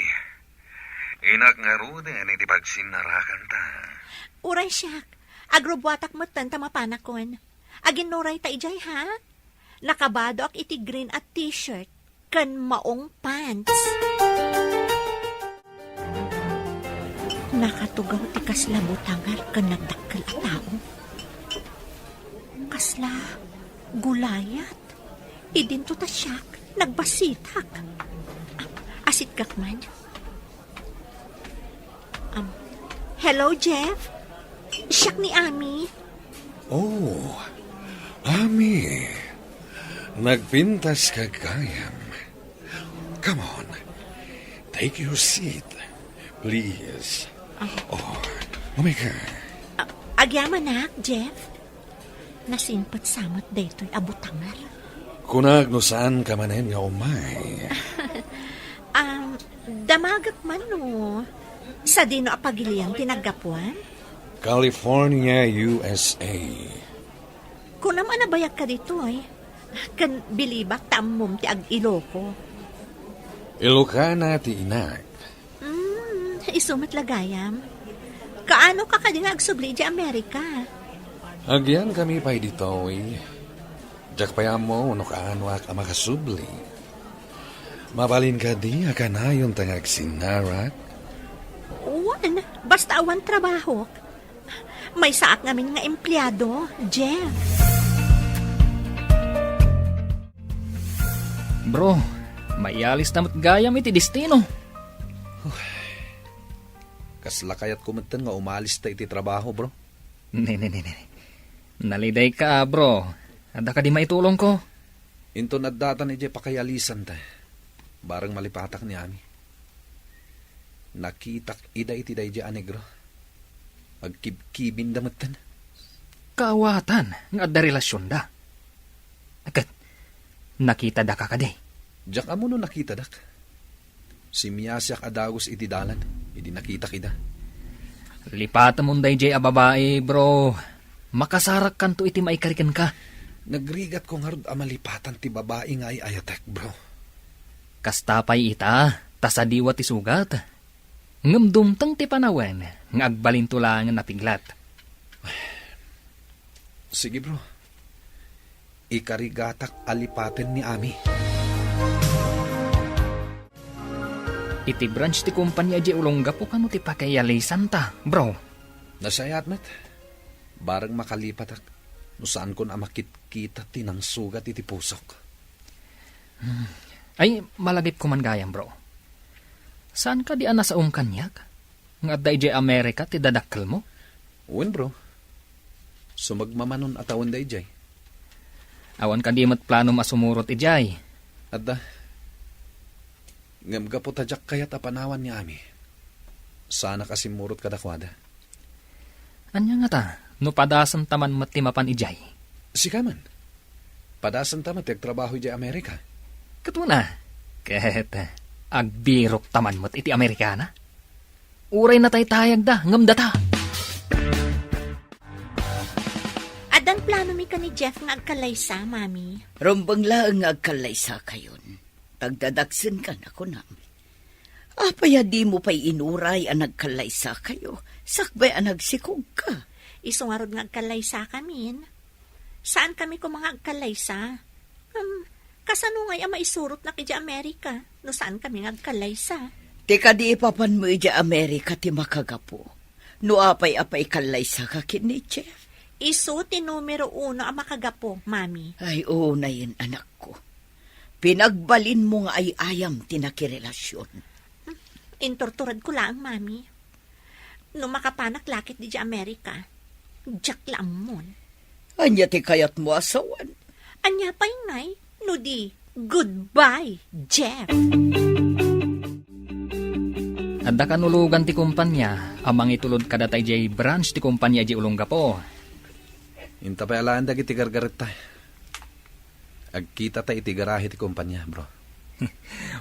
Inak ngaruden iti pagsinnarakanta. Uray siak. Agrubuatak metten ta mapanakon. Aginnurayta idiay, ha? Nakabadoak iti green a t-shirt ken maong pants. Nakatugaw ti kasla butanger ken nagdakkel a tao. Kasla Goliath. Idinto ta siak, nagbasitak. Ah, asitgak man. Um, hello, Jeff? Siak ni Ami. Oh, Ami. Nagpintas ka gayam. Come on. Take your seat, please. Ah. Oh, umay ka. Ah, agyamanak, Jeff? Nasimpet sa met daytoy a butanger. Kunak no saan ka manen nga umay. Um, damagek man no sadino a pagilian ti naggapuam? California, U S A. Kunam a nabayag ka ditoy. Ken bilibak ta ammom ti ag-Iloco. Ilocana ti inak. Mm, isu met la gayam. Kaano ka kadi nga agsubli idiay Amerika? Agyankami pay ditoy. Diak pay ammo no kaanoak a makasubli. Mabalin kadi a kanayonta nga agsinnarak? Wen, basta awan trabahok. Maysaak ngamin nga empleado, Jeff. Bro, maialista met gayam iti destino. Kasla kayatko metten nga umalista iti trabaho, bro. Ne, ne, ne, ne. Nalidayka, bro. Adda kadi maitulongko? Inton addatan idiay pakayalisanta, bareng malipatak ni Ami. Nakitak ida iti daydiay a negro. Agkibkibinda metten. Kaawatan nga adda relasionda. Ket, nakitadaka kadi? Diak ammo no nakitadak. Simmiasiak a dagus iti dalan, idi nakitak ida. Lipatemon daydiay a babai, bro. Makasarakkanto iti maikari kenka. Nagrigatko ngarud a malipatan ti babai nga ay-ayatek, bro. Kasta pay ita, ta sadiwa ti sugat. Ngem dumteng ti panawen nga agbalinto laengen a piglat. Sige, bro. Ikarigatak a lipaten ni Ami. Iti branch ti kompania idiay Olongapo kano ti pakayalisanta, bro? Nasayaat met. Bareng makalipatak no saankon a makitkita ti nangsugat iti pusok. Hmm. Ay, malagipko man gayam, bro. Saan kadi a nasaom kaniak? Nga adda idiay Amerika ti dadakkelmo? Wen, bro. Sumagmamanon a tawen daydiay. Awan kadi met planom a sumurot idiay? Adda. Ngem gapu ta diak kayat a panawan ni Ami, saanak a simmurot kadakuada. Ania ngata, no padasenta man met ti mapan idiay? Sika man. Padasenta met ti agtrabaho idiay Amerika. Ket wen a, ket agbirokta man met iti Amerikana? Uray nataytayagda, ngem data. Addan planomi ken ni Jeff nga agkallaysa, Mami. Rumbeng laeng nga agkallaysakayon. Tagdadaksenka, kunam. Apay a dimo pay inuray a nagkallaysakayo, sakbay a nagsikogka? Isu ngarud nga agkallaysakamin. Saankami koma nga agkallaysa. Ngem, kasano ngay a maisurotnak idiay Amerika no saankami nga agkallaysa? Ti kadi ipapanmo idiay Amerika ti makagapu. No apay a paikallaysaka ken ni Jeff? Isu ti numero uno a makagapu, Mami. Ay, unayen, anakko. Pinagbalinmo nga ay-ayam ti nakirelasion. Inturturedko laeng, Mami. No makapanak la ket idiay Amerika, diak la ammon. Ania ti kayatmo a sawen? Ania pay ngay no di, goodbye, Jeff. Adda kanulogan ti kompania a mangitulod kadata idiay branch ti kompania idiay Olongapo. Inta pay alaen dagiti gargaretta. Agkitata iti garahe ti kompania, bro.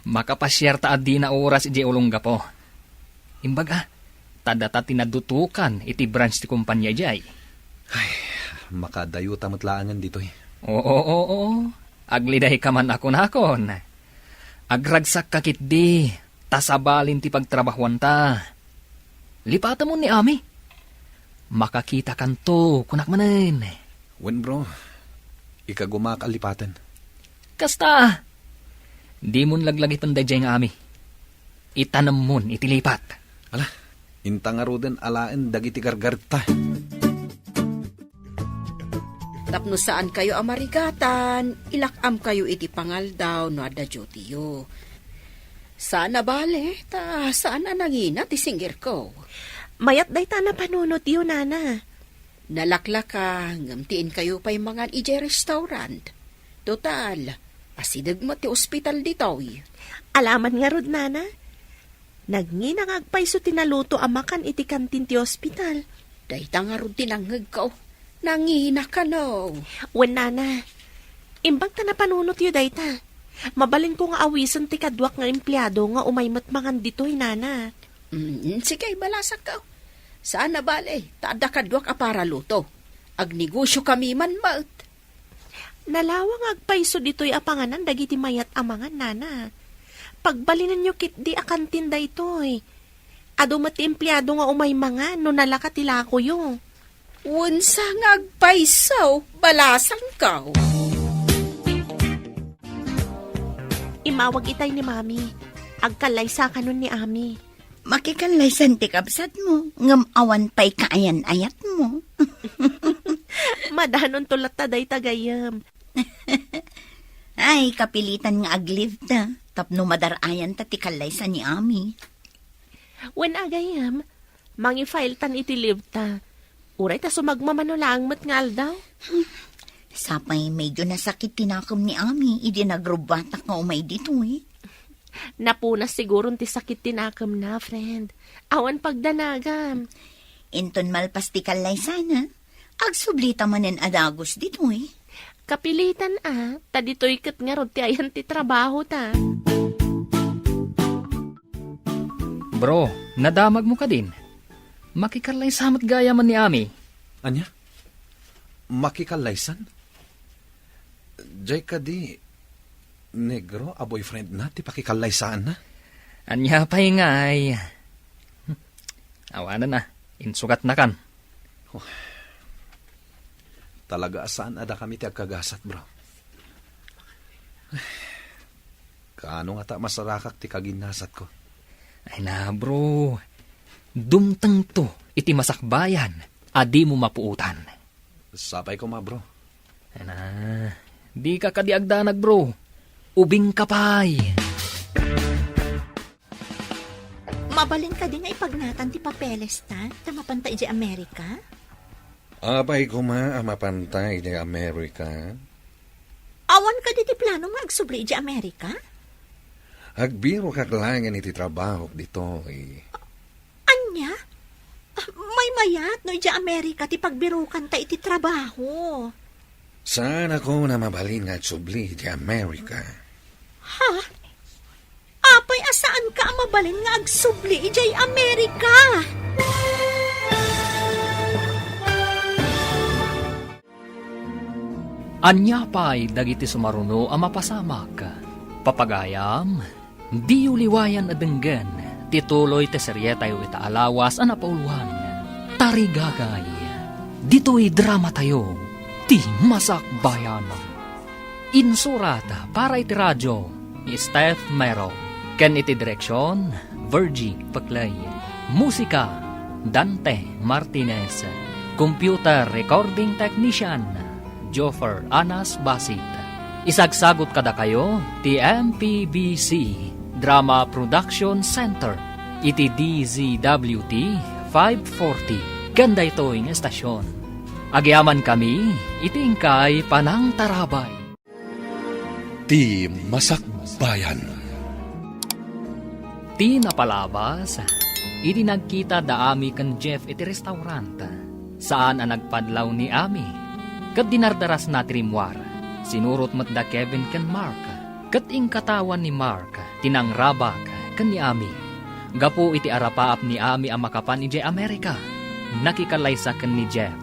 Makapasiarta a dina oras idiay Olongapo. Imbag a, ta data ti nadutokan iti branch ti kompania idiay. Ay, makadayota met laengen ditoy. Oo, oo, oo. Aglidayka man a kunakon. Agragsakka ketdi, ta sabalin ti pagtrabahuanta. Lipatemon ni Ami. Makakitakanto, kunak manen. Wen, bro. Ikagumak a lipaten. Kasta, dimon laglagipen daydiay nga Ami. Itanemmon iti lipat. Ala, inta ngaruden alaen dagiti gargaretta. Tapno saankayo a marigatan, ilak-amkayo iti pangaldaw no adda dutyo. Saan a bale, ta saan a nangina ti singirko. Mayat dayta a napanunotyo, Nana. Nalaklaka, ngem ti inkayo pay mangan idiay restaurant. Total, asideg met ti ospital ditoy. Alaman ngarud, Nana. Nangina nga agpayso ti naluto a makan iti kantin ti ospital. Dayta ngarud ti nangngegko. Nangina kano. Wen, Nana. Imbag ta napanunotyo dayta. Mabalinko nga awisen ti kaduak nga empleado nga umay met mangan ditoy, Nana. Mm, sige, balasakko. Saan a bale, ta adda kaduak a paraluto. Agnegosyokami man met. Nalawang nga agpayso ditoy a panganan dagiti mayat a mangan, Nana. Pagbalinenyo ketdi a kantin daytoy. Adu met ti empleado nga umay mangan no nalaka ti lakoyo. Wensa nga agpayso, balasangko. Immawag itay ni Mami. Agkallaysakanon ni Ami. Makikallaysan ti kabsatmo, ngem awan pay kaayan-ayatmo. Madanonto latta dayta, gayyem. Ay, kapilitan nga ag-leave ta, tapno madar-ayanta ti kallaysa ni Ami. Wen a, gayyem, mangi-file tan iti leave ta. Uray ta sumagmamano laeng met nga aldaw. Sapay medyo nasakit ti nakem ni Ami idi nagrubbatak nga umay ditoy. Napunas siguron ti sakit ti nakemna, friend. Awan pagdanagam. Inton malpas ti kallaysana, agsublita manen a dagus ditoy. Kapilitan a, ta ditoy ket ngarud ti ayan ti trabaho ta. Bro, nadamagmo kadin? Makikallaysa met gayamen ni Ami. Ania? Makikallaysan? Jay kadi negro a boyfriendna ti pakikallaysaanna? Ania pay ngay? Hmm. Awanen a, insugatnakan. Oh. Talaga a saan a dakami ti agkagasat, bro. Kaano ngata masarakak ti kaginnasatko? Ay na, bro. Dumtengto iti masakbayan a dimo mapuotan. Sapay koma, bro. Ana, dika kadi agdanag, bro. Ubingka pay. Mabalin kadi nga ipagnatan ti papelesta, ta mapanta idiay Amerika? Apay koma a mapanta idiay Amerika? Awan kadi ti plano nga agsubli idiay Amerika? Agbirokak laengen iti trabahok ditoy. Ania? Maymayat no idiay Amerika ti pagbirokanta iti trabaho. Saanakon a mabalin nga agsubli idiay Amerika. Ha? Apay a saanka a mabalin nga agsubli idiay Amerika? Ania pay dagiti sumaruno a mapasamak? Papagayam, diyo liwayan a denggen ti tuloy ti serietayo ita a lawas a napauluan, Tarigagay. Ditoy dramatayo, ti Masakbayan. Insurat para iti radio ni Steph Mero, ken iti direksion, Virgie Peclay. Musika, Dante Martinez. Computer recording technician, Joffer Anas Basit. Isagsagut kadakayo ti M P B C Drama Production Center iti D Z W T five forty ken daytoy nga estasion. Agyamankami iti inkay panangtarabay. Ti Masakbayan. Ti napalabas, idi nagkita da Ami ken Jeff iti restaurant, saan a nagpadlaw ni Ami, ket dinardarasna ti rimmuar. Sinurot met da Kevin ken Mark, ket inkatawan ni Mark ti nangrabak ken ni Ami. Gapu iti arapaap ni Ami a makapan idiay Amerika, nakikallaysa ken ni Jeff,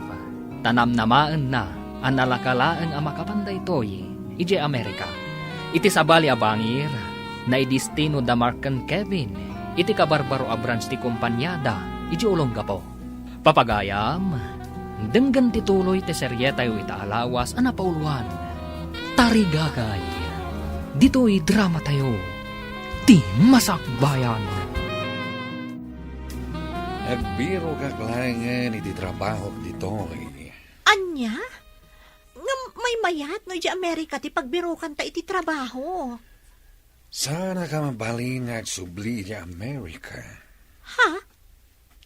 ta namnamaenna a nalaka laeng a makapan daytoy idiay Amerika. Iti sabali a bangir, naidestino da Mark ken Kevin iti kabarbaro a branch ti kompaniada idiay Olongapo. Papagayam, denggen ti tuloy ti serietayo ita a lawas a napauluan, Tarigagay. Ditoy dramatayo, ti Masakbayan. Agbirokak laengen iti trabahok ditoy. Ania? Ngem maymayat no idiay Amerika ti pagbirokanta iti trabaho. Saanka a mabalin nga agsubli idiay Amerika. Ha?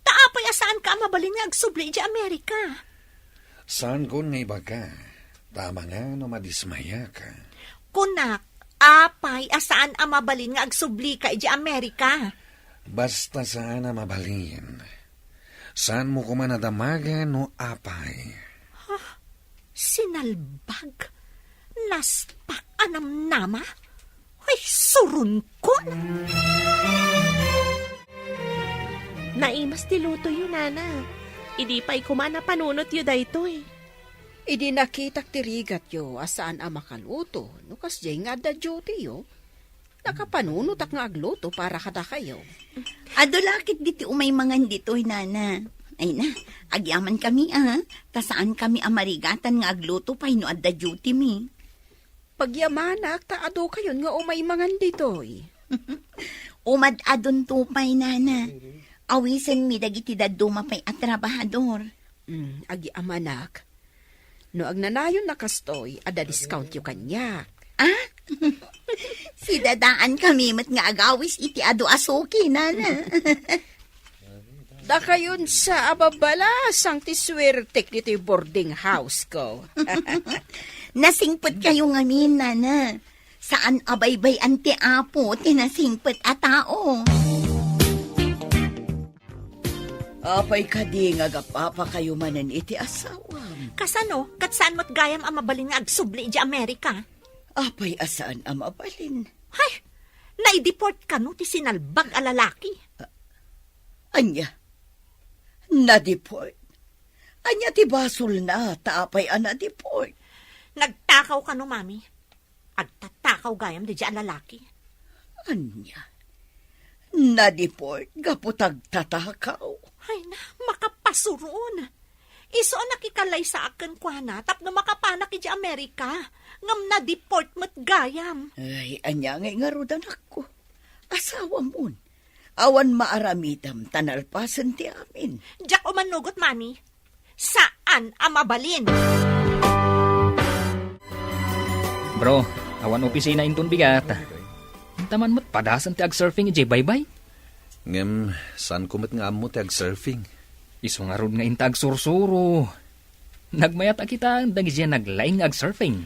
Ta apay a saanka a mabalin nga agsubli idiay Amerika? Saankon nga ibaga, ta amangan no madismayaka. Kunak, apay a saan a mabalin nga agsublika idiay Amerika? Basta saan a mabalin. Saanmo koma nadamagan no apay. Ha? Sinalbag? Naspak a namnama? Ay, suronkon! Naimas ti lutoyo, Nana. Idi pay koma napanunotyo daytoy. Idi nakitak ti rigatyo a saan a makaluto, no kasdiay nga adda dutyo, nakapanunotak nga agluto para kadakayo. Adu la ketdi ti umay mangan ditoy, Nana. Ay na, agyamankami, a, ta saankami a marigatan nga agluto pay no adda dutymi. Pagyamanak ta adukayon nga umay mangan ditoy. Umad-adunto pay, Nana. Awisenmi dagiti dadduma pay a trabahador. Mm, agyamanak. No agnanayon a kastoy, adda discountyo kaniak. Ah? Sidadaankami met nga agawis iti adu a suki, Nana. Dakayon sa a babbalasang ti suertek ditoy boarding house ko. Nasingpetkayo ngamin, Nana. Saan a baybay-an ti Apo ti nasingpet a tao. Apay kadi nga agap-apakayo manen iti asawam? Kasano? Ket saan met gayam a mabalin nga agsubli idiay Amerika? Apay a saan a mabalin? Hay! Naideport kano ti sinalbag a lalaki? Ania? Nadeport? Ania ti basolna ta apay a nadeport? Nagtakaw kano, Mami. Agtatakaw gayam daydiay a lalaki. Ania? Nadeport gapu ta agtatakaw? Ay na, makapasuron. Isu a nakikallaysaak kenkuana tapno makapanak idiay Amerika, ngem nadeport met gayam. Ay, ania ngay ngarud, anakko? Asawamon. Awan maaramidem ta nalpasen ti amin. Diak umanugot, Mami. Sa saan a mabalin. Bro, awan opisina inton bigat. Inta man met padasen ti agsurfing idiay baybay. Ngem, saanko met nga ammo ti agsurfing. Isu ngarud nga inta agsursuro. Nagmayat a kitaen dagidiay naglaing nga agsurfing.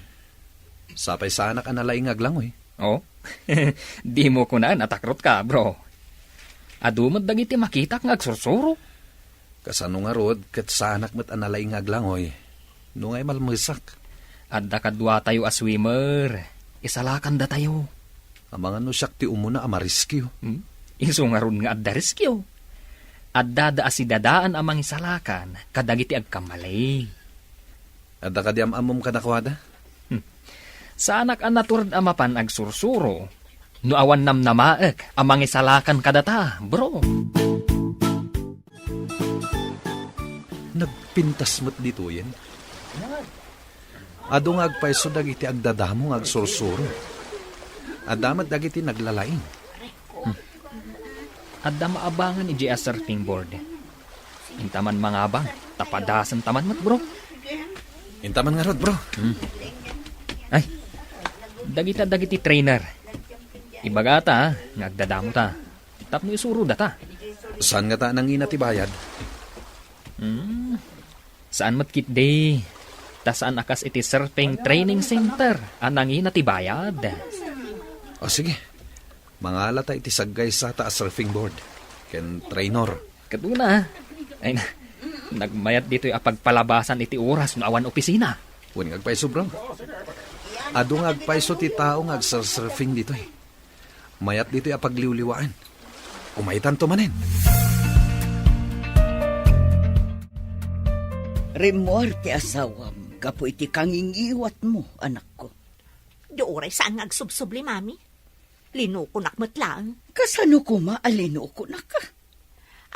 Sapay saanak a nalaing nga aglangoy. Oh? Dimo kunaen a takrotka, bro. Adu met dagiti makitak nga agsursuro. Kasano ngarud ket saanak met a nalaing nga aglangoy no nga imalmesak? Adda kaduatayo a swimmer. Isalakandatayo. Amangan no siak ti umuna a mariskio. Hmm? Isu ngarud nga adda riskio. Addada a sidadaan a mangisalakan kadagiti agkamali. Adda kadi am-ammom kadakuada? Hmm. Saanak a natured a mapan agsursuro no awan namnamaek a mangisalakan kadata, bro. Nagpintas met ditoyen. Adu nga agpayso dagiti agdadamo nga agsursuro. Adda met dagiti naglalaing. Hmm. Adda maabangan idiay a surfing board. Inta man mangabang, ta padasen ta man met, bro. Inta man ngarud, bro. Hmm. Ay, dagita dagiti trainer. Ibagata, ha, nga agdadamo ta. Tapno isuro data. Saan ngata a nangina ti bayad? Hmm. Saan met ketdi. Ta saan a kas iti surfing training center a nangina ti bayad. O, sige. Mangalata iti saggaysata a surfing board ken trainer. Ket una, ay na, nagmayat ditoy a pagpalabasan iti oras no awan opisina. Wen nga agpayso, bro. Adu nga agpayso ti tao nga agsursurfing ditoy. Mayat ditoy a pagliwliwaan. Umaytanto manen. Rimmuar ti asawam gapu iti kangingiwatmo, anakko. Di uray saan nga agsubsubli, Mami. Linukonak met laeng. Kasano koma a linukonak?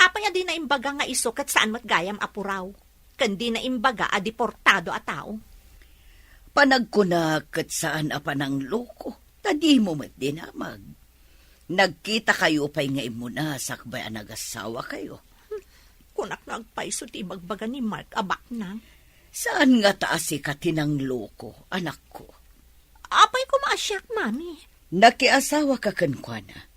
Apay a di naimbaga nga isu ket saan met gayam a puraw? Ken di naimbaga a deportado a tao? Panagkunak ket saan a panangloko, ta dimo met dinamag. Nagkitakayo pay nga immuna sakbay a nagasawakayo. Kunak no agpayso ti ibagbaga ni Mark a baknang. Saan ngata a sika ti nangloko, anakko? Apay koma a siak, Mami? Nakiasawaka kenkuana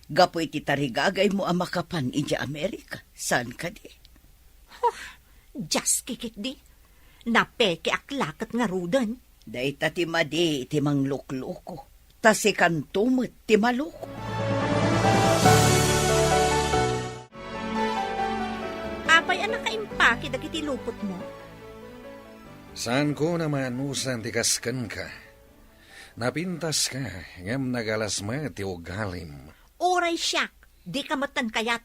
gapu iti tarigagaymo a makapan idiay Amerika, saan kadi? Huh, diaskikitdi. Napekeak la ket ngaruden. Dayta ti madi iti manglukloko, ta sikanto met ti maloko. Apay a nakaimpaki dagiti lupotmo? Saanko a maanusan ti kas kenka. Napintaska, ngem nagalas met ti ugalim. Uray siak, dika met kayat.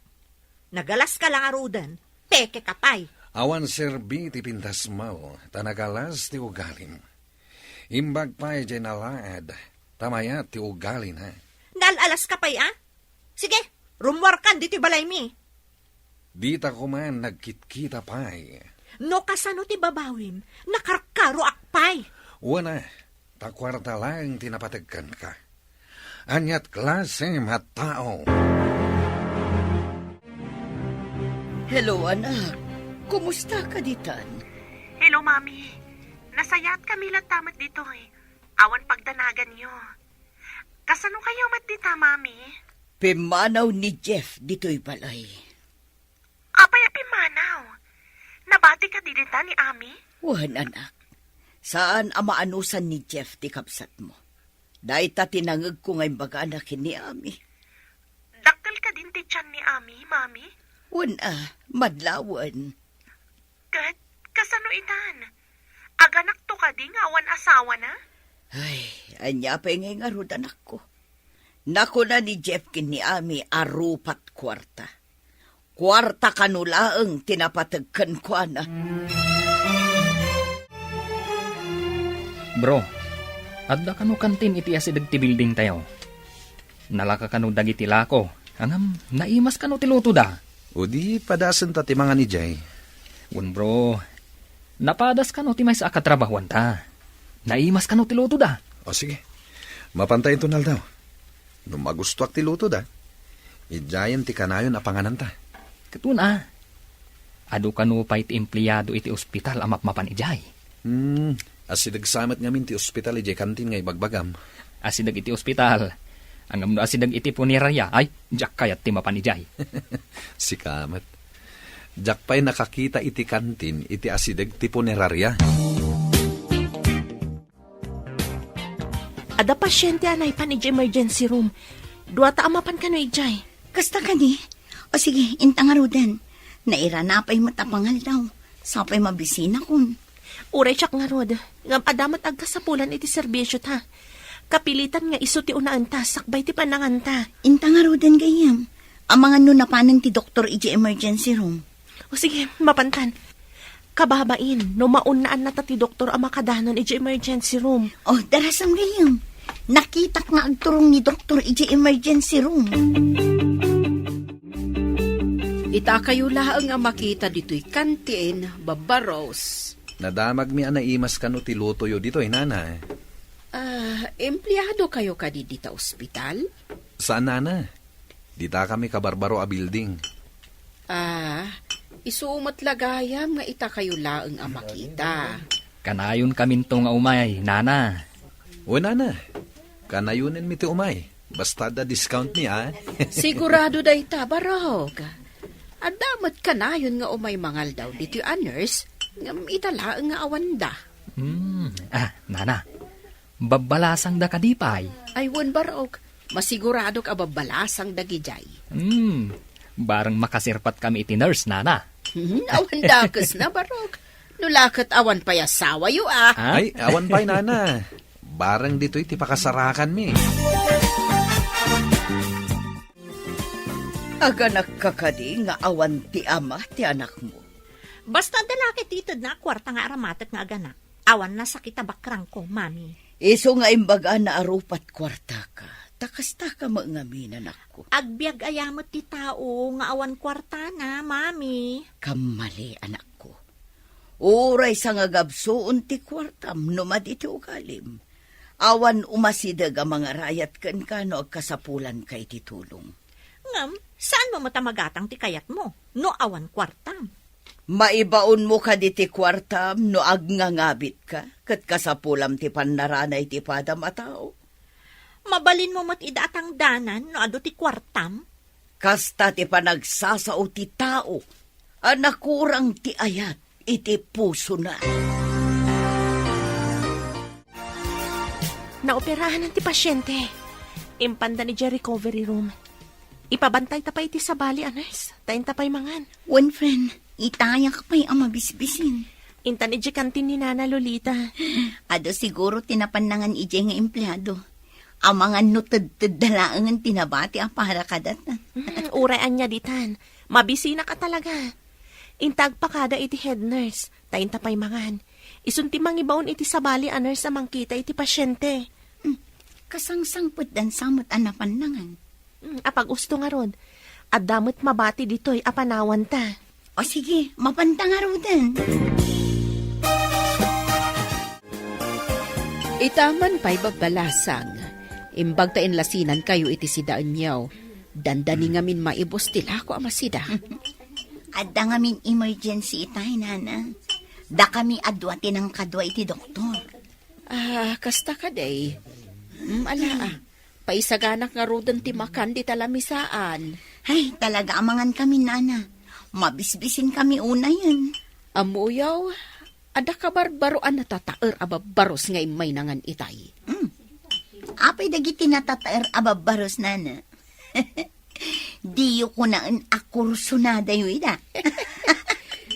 Nagalaska la ngaruden, pekeka pay. Awan serbi ti pintasmo, ta nagalas ti ugalim. Imbag pay diay nalaad, ta mayat ti ugalina. Naal-alaska pay a? Sige, rummuarkan ditoy balaymi. Dita koma nagkitkita pay. No kasano ti babawim, nakarkaroak pay. Wen a, ta kuarta laeng ti napateg kenka. Aniat klasem a tao? Hello, anak. Kumusta ka ditan? Hello, Mami. Nasayaatkami latta met ditoy. Awan pagdanaganyo. Kasano kayo met dita, Mami? Pimmanaw ni Jeff ditoy balay. Apay a pimmanaw? Nabati kadi dita ni Ami? Wen, anak. Saan a maanusan ni Jeff ti kabsatmo. Dayta ti nangegko nga imbagana ken ni Ami. Dakkel kadin ti tian ni Ami, Mami? Wen a, madlawen. Ket kasano itan? Aganakto kadi nga awan asawana? Ay, ania pay ngay ngarud, anakko? Nakuna ni Jeff ken ni Ami a rupat kuarta. Kuarta kano laeng ti napateg kenkuana. Bro, adda kano kantin iti asideg ti building tayo? Nalaka kano dagiti lako, ngem naimas kano ti lutoda? O di padasen ta ti mangan idiay. Wen, bro, napadas kano ti maysa a katrabahuanta? Naimas kano ti lutoda? O sige, mapanta inton aldaw. No magustoak ti lutoda, idiayen ti kanayon a pangananta. Ket wen a, Adu kano pay ti empleado iti ospital a mapmapan idiay? Hmm, asideg sa met ngamin ti ospital idiay kantin nga ibagbagam. Asideg iti ospital. Ngem no asideg iti punerarya, ay, diak kayat ti mapan idiay. Sika met. Diak pay nakakita iti kantin iti asideg ti punerarya. Adda pasiente a naipan idiay emergency room. Dua ta a mapan kano idiay. Kasta kadi? O sige, inta ngaruden. Nairana pay met a pangaldaw. Sapay mabisinakon. Uray siak ngarud, ngem adda met agkasapulan iti serbisyota. Kapilitan nga isu ti unaenta sakbay ti pananganta. Inta ngaruden gayyem. Amangan no napanen ti doktor idiay emergency room. O sige, mapantan. Kababain, no maunnaannata ti doktor a makadanon idiay emergency room. O, darasam gayyem. Nakitak nga agturong ni doktor idiay emergency room. Ita kayo laeng a makita ditoy kantin, Babba Rose. Nadamagmi a naimas kano ti lutoyo ditoy, nana. Ah, empleado kayo kadi dita ospital? Saan, nana. Dita kami kabarbaro a building. Ah, isu met la gayam nga ita kayo laeng a makita. Kanayon kaminto nga umay, nana. O, nana. Kanayonenmi ti umay. Basta adda discount mi, a. Sigurado dayta, barok. Adda met kanayon nga umay mangaldaw ditoy a nurse, ngem ita laeng nga awanda. Hmm. Ah, nana. Babbalasangda kadi pay? Ay, wen, barok. Masiguradok a babbalasang dagidiay. Hmm, bareng makasirpat kami iti nurse, nana. Hmm, awan dakes na, barok. No la ket awan pay asawayo, a. Ha? Ay, awan pay, nana. Bareng ditoy ti pakasarakanmi. Aganakka kadi nga awan ti ama ti anakmo? Basta adda la ket itedna a kuarta nga aramatek nga aganak. Awan nasakit a bakrangko, Mami. Isu nga imbagana a rupat kuartaka, ta kastaka met ngamin, anakko. Agbiag aya met ti tao nga awan kuartana, Mami. Kammali, anakko. Uray sangagabsuon ti kuartam no madi ti ugalim. Awan umasideg a mangarayat kenka no agkasapulanka iti tulong. Ngem, saanmo met a magatang ti kayatmo no awan kuartam? Maibaonmo kadi ti kuartam no agngangabitka ket kasapulam ti pannarana iti padam a tao? Mabalinmo met ida a tangdanan no adu ti kuartam? Kasta ti panagsasao ti tao a nakurang ti ayat iti pusona. Naoperahan ti pasiente. Impanda idiay recovery room. Ipabantayta pay iti sabali a nurse, ta inta pay mangan. Wen, friend, itayak pay a mabisbisin. Intan idiay kantin ni Nana Lolita. Adu siguro ti napannangan idiay nga empleado. Amangan no tedtedda laengen ti nabati a para kadata. Hmm, uray ania ditan. Mabisinak a talaga. Inta agpakada iti head nurse, ta inta pay mangan. Isun ti mangibaon iti sabali a nurse a mangkita iti pasiente. Hmm, kasangsangpetdan sa met a napannangan. Hmm, apag-usto ngarud. Adda met mabati ditoy a panawanta. O sige, mapanta ngaruden. Ita man pay babbalasang. Imbag ta inlasinankayo iti sidaenyo. Dandani ngamin maibus ti lako a masida. Adda ngamin emergency itay, nana. Dakami a dua ti nangkadua iti doktor. Ah, kasta kadi. Mm, ala, ah. Paisaganak ngaruden ti makan dita lamisaan. Ay, talaga amangan kami, nana. Mabisbisin kami unayen. Ammoyo, adda kabarbaro a natataer a babbaros nga immay nangan itay. Mm. Apay dagiti natataer a babbaros, nana? Diyo kunaen a kursunadayo ida.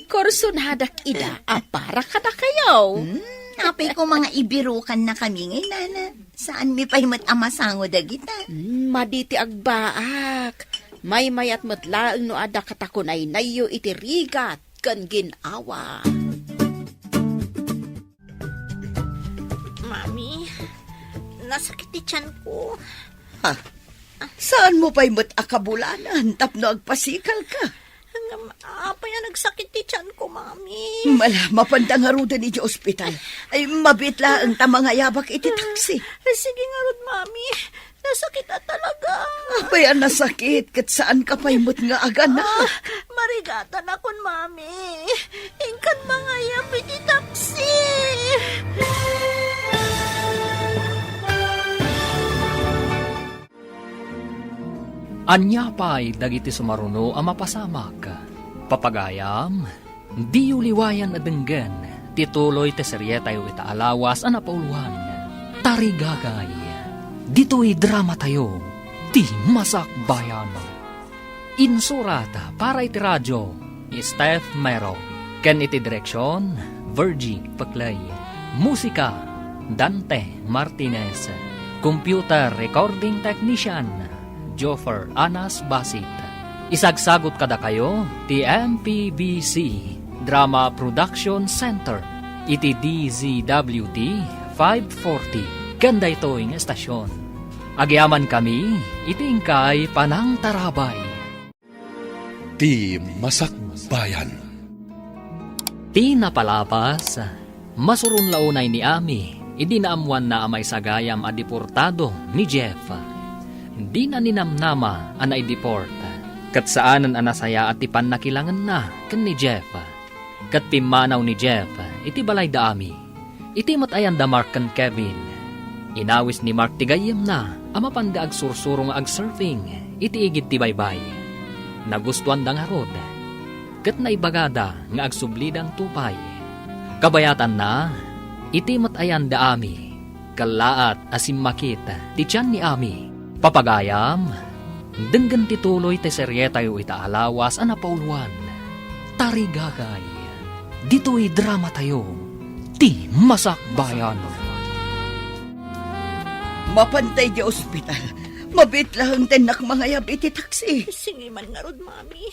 Kursunadak ida a para kadakayo. Hmm, apay ko mga ibirukan na kami ngay, nana. Saan mi pay met a masango dagita? Hmm, madi ti agbaak. Maymayat met laeng no adda katakunaynayyo iti rigat ken gin-awa. Mami, nasakit ti tiyan ko. Ha? Saan mo pa'y met a kabulanan tapno agpasikal ka? Ngem, apay a nagsakit ti tiyan ko, Mami? Mala, mapanda ngaruden iti ospital. Ay, mabit laeng ta mangayabak iti taksi. Sige ngarud, Mami. Nasakit a talaga. Apay a nasakit, ket saan ka pay met nga aganak? Ah, marigatanakon, Mami. Ania pay dagiti sumaruno a mapasamak? Papagayam, diyo liwayan a denggen ti tuloy ti serietayo ita a lawas a napauluan, Tarigagay. Ditoy dramatayo, Ti Masakbayan. Insurat para iti radio, ni Steph Mero. Ken iti direksion, Virgie Peclay. Musika, Dante Martinez. Computer recording technician, Joffer Anas Basit. Isagsagot kadakayo ti M P B C Drama Production Center iti D Z W T five forty ken daytoy nga estasyon. Agyamankami iti inkay panangtarabay. Ti Masakbayan. Ti napalabas, masuron la unay ni Ami idi naammoanna a maisagayam a deportado ni Jeff. Dina ninamnama a naideport, ket saanen a nasayaat ti pannakilangenna ken ni Jeff. Ket pimmanaw ni Jeff iti balay da Ami. Iti met ayan da Mark ken Kevin, inawis ni Mark ti gayyemna a mapanda agsursuro nga agsurfing iti igid ti baybay. Nagustuanda ngarud, ket naibagada nga agsublidanto pay. Kabayatanna, iti met ayan da Ami, kellaat a simmakit ti tian ni Ami. Papagayam, denggen ti tuloy ti serietayo ita a lawas a napauluan, Tarigagay. Ditoy dramatayo, Ti Masakbayan. Mapantay di ospital. Mabiit laeng ti innak mangayab iti taksi. Sige man ngarud, Mami.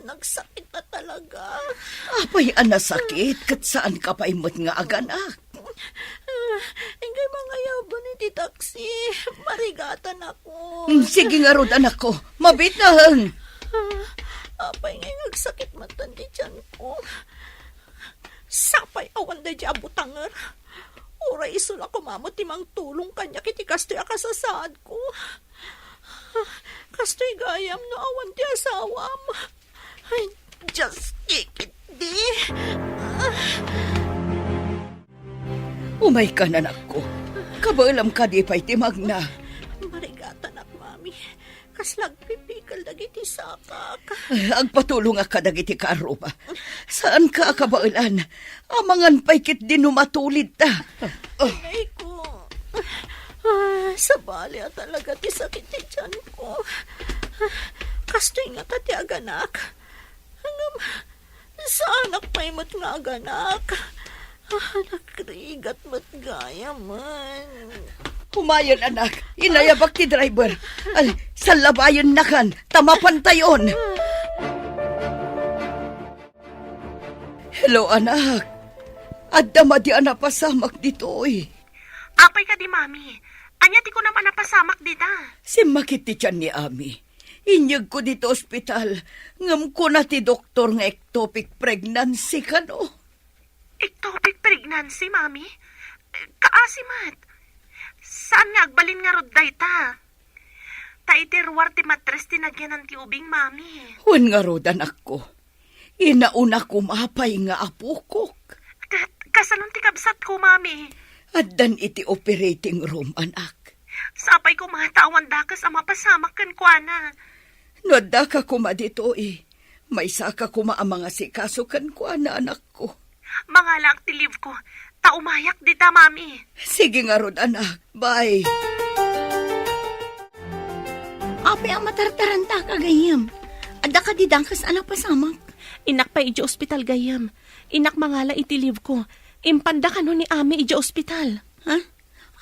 Nagsakit na talaga. Apay a nasakit, ket saan ka pay met nga aganak? Ah, inkay mangayaban iti taksi. Marigatanakon. Mm, sige ngarud, anakko. Mabiit laeng. Ah, apay ngay nga agsakit met ti tianko? Sapay awan daydi a butanger. Uray isu la koma met ti mangtulong kaniak iti kastoy a kasasaadko. Kastoy gayam no awan ti asawam. Ay, Diyos, kikitdi. Umaykan, anakko. Kabaelam kadi pay ti magna. Marigatanak, Mami. Kasla agpipikel dagiti sakak. Agpatulongak kadagiti kaarruba. Saanka a kabaelan. Amangan pay ketdi no matulidta. Inayko. Ah, sabali a talaga ti sakit ti tianko. Kastoy ngata ti aganak. Ngem, saanak pay met nga aganak. Ah, nagrigat met gayamen. Umayen, anak. Inayabak ti driver. Ay, sallabayennakan ta mapantayon. Hello, anak. Adda madi a napasamak ditoy. Apay kadi, Mami? Ania ti kunam a napasamak dita? Simmakit ti tian ni Ami. Inyegko dita ospital, ngem kuna ti doktor nga ectopic pregnancy kano. Ectopic pregnancy, Mami? Kaasi met. Saan nga agbalin ngarud dayta? Ta iti ruar ti matres ti nagyanan ti ubing, Mami. Wen ngarud, anakko. Inauna koma pay nga apokok. Ket kasanon ti kabsatko, Mami? Addan iti operating room, anak. Sapay koma ta awan dakes a mapasamak kenkuana. No addaka koma ditoy, maysaka koma a mangasikaso kenkuana, anakko. Mangalaak ti leave ko, ta umayak dita, Mami. Sige ngarud, anak. Bye. Apay a matartarantaka, gayyem? Adda kadi dakes a napasamak? Innak pay idiay ospital, gayyem. Innak mangala iti leave ko. Impanda kano ni Ami idiay ospital. Ha?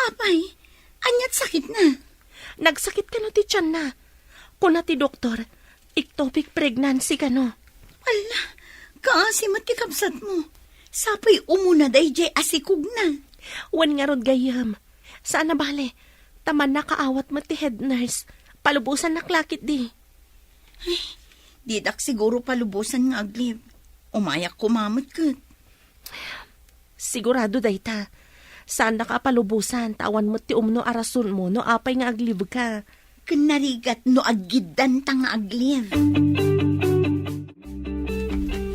Apay, aniat sakitna? Nagsakit kano ti tianna. Kuna ti doktor, ectopic pregnancy kano. Alla, kaasi met ti kabsatmo. Sapay umuna daydiay a sikogna. Wen ngarud, gayyem. Saan a bale, ta mannakaawat met ti head nurse. Palubosannak la ketdi. Ay, didak siguro palubosan nga ag-leave. Umayak koma met ket. Sigurado dayta. Saannak a palubosan, ta awan met ti umno a rasonmo no apay nga ag-leave ka. Ken narigat no aggiddanta nga ag-leave.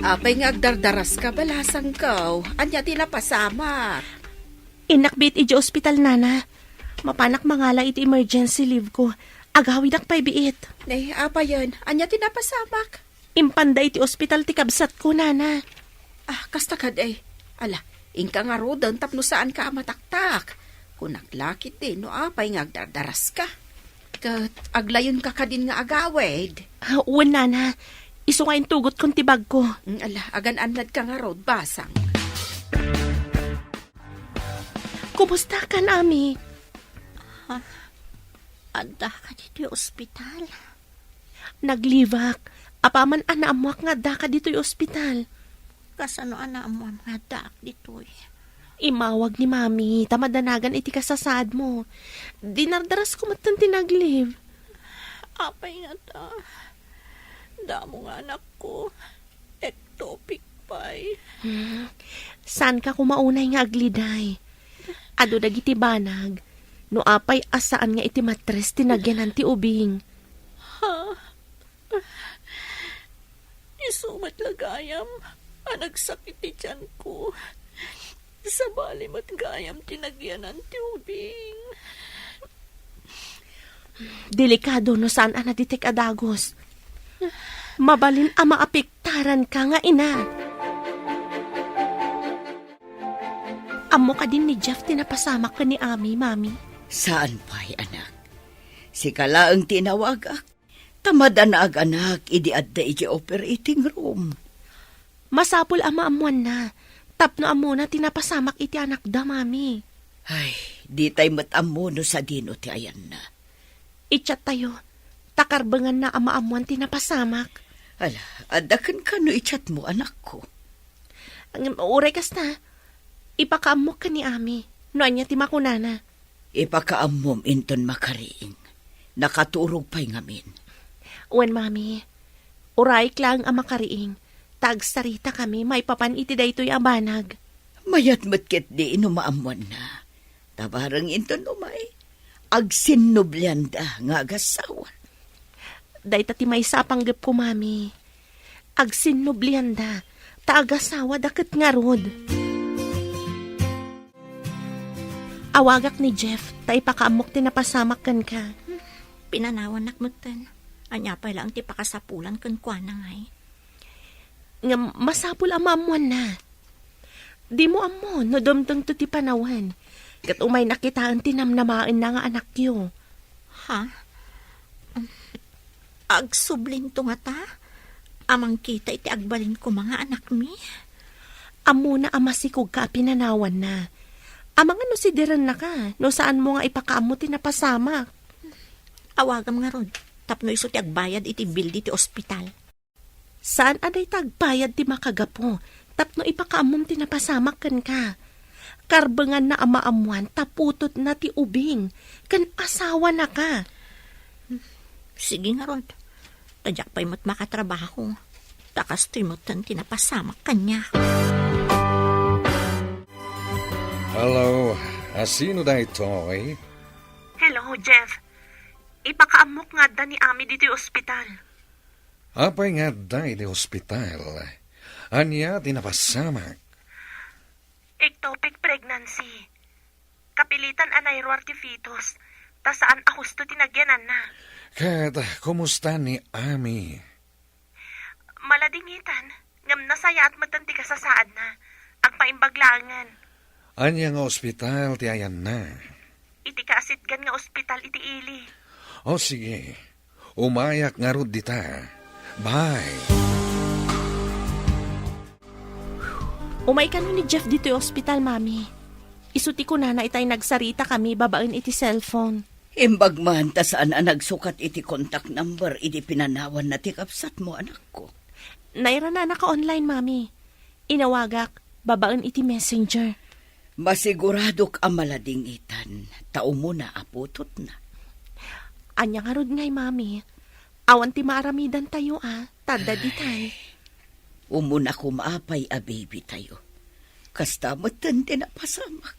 Apay nga agdardaraska, balasangko? Ania ti napasamak? Innak biit idiay ospital, Nana. Mapanak mangala iti emergency leave ko. Agawidak pay biit. Nay, apayen, ania ti napasamak? Impanda iti ospital ti kabsatko, nana. Ah, kasta kadi. Ala, inka ngaruden tapno saanka a mataktak. Kunak la ketdi no apay nga agdardaraska. Ket aglayonka kadin nga agawid. Ah, wen, nana. Isu nga intugotkon ti bagko. Mm, ala, agan-annadka ngarud, basang. Kumusta kan, Ami? Ha? Addaka ditoy ospital? Naglibak. Apaman a naammoak nga addaka ditoy ospital. Kasano a naammoam nga addaak ditoy? Immawag ni Mami, ta madanagan iti kasasaadmo. Dinardarasko metten ti naglib. Apay ngata? Damo nga anakko. Ectopic pay. Hmm. Saanka koma unay nga agliday? Adu dagiti banag, no apay a saan nga iti matres ti nagyanan ti ubing. Ha? Isu met la gayam a nagsakit ti tianko. Sabali met gayam ti nagyanan ti ubing. Delikado no saan a naditek a dagus. Mabalin a maapektaranka nga ina. Ammo kadin ni Jeff ti napasamak ken ni Ami, Mami? Saan pay, anak. Sika laeng ti inawagak. Ta madanagan idi adda iti operating room. Masapul a maammoanna, tapno ammona ti napasamak iti anakda, Mami. Ay, ditay met ammo no sadino ti ayanna. I-chat tayo, ta karbenganna a maammoan ti napasamak. Ala, adda kenka no i-chatmo, anakko. Ngem uray kasta, ipakaammok ken ni Ami no ania ti makunana. Ipakaammom inton makariing. Nakaturog pay ngamin. Wen, Mami. Urayek laeng a makariing, ta agsaritakami maipapan iti daytoy a banag. Mayat met ketdi no maammoanna. Ta bareng inton umay, agsinnublianda nga agasawa. Dayta ti maysa a panggepko, Mami. Agsinnublianda, ta agasawada ket ngarud. Awagak ni Jeff, ta ipakaammok ti napasamak kenka. Pinanawannak metten. Ania pay laeng ti pakasapulan kenkuana, ngay? Ngem masapul a maammoanna. Dimo ammo no dumtengto ti panawen, ket umayna kitaen ti namnamaenna nga anakyo. Ha? Agsublinto ngata a mangkita iti agbalin koma nga anakmi? Ammona a masikogka a pinanawanna. Amangan no sidirennaka no saanmo nga ipakaammo ti napasamak. Awagam ngarud tapno isu ti agbayad iti bill ditoy ospital. Saan a dayta agbayad ti makagapu tapno ipakaammom ti napasamak kenka. Karbenganna a maammoan ta putotna ti ubing ken asawanaka. Sige ngarud, ta diak pay met makatrabaho, ta kastoy metten ti napasamak kaniak. Hello, a sino daytoy? Hello, Jeff. Ipakaammok nga adda ni Ami ditoy ospital. Apay nga adda iti ospital? Ania ti napasamak? Ectopic pregnancy. Kapilitan a nairuar ti fetus, ta saan a husto ti nagyananna. Ket kumusta ni Ami? Maladingitan, ngem nasayaat metten ti kasasaadna. Agpaimbag laengen. Ania nga ospital ti ayanna? Iti kaasitgan nga ospital iti ili. O, sige. Umayak ngarud dita. Bye. Umay kano ni Jeff ditoy ospital, Mami. Isu ti kunana itay nagsaritakami babaen iti cellphone. Imbag man ta saan a nagsukat iti contact number idi pinanawanna ti kabsatmo, anakko. Nairana a naka-online, Mami. Inawagak babaen iti messenger. Masiguradok a maladingitan ta umuna a putotna. Ania ngarud ngay, Mami? Awan ti maaramidantayo a, ta adda ditay. Ay, umuna koma pay a baby tayo. Kasta metten ti napasamak.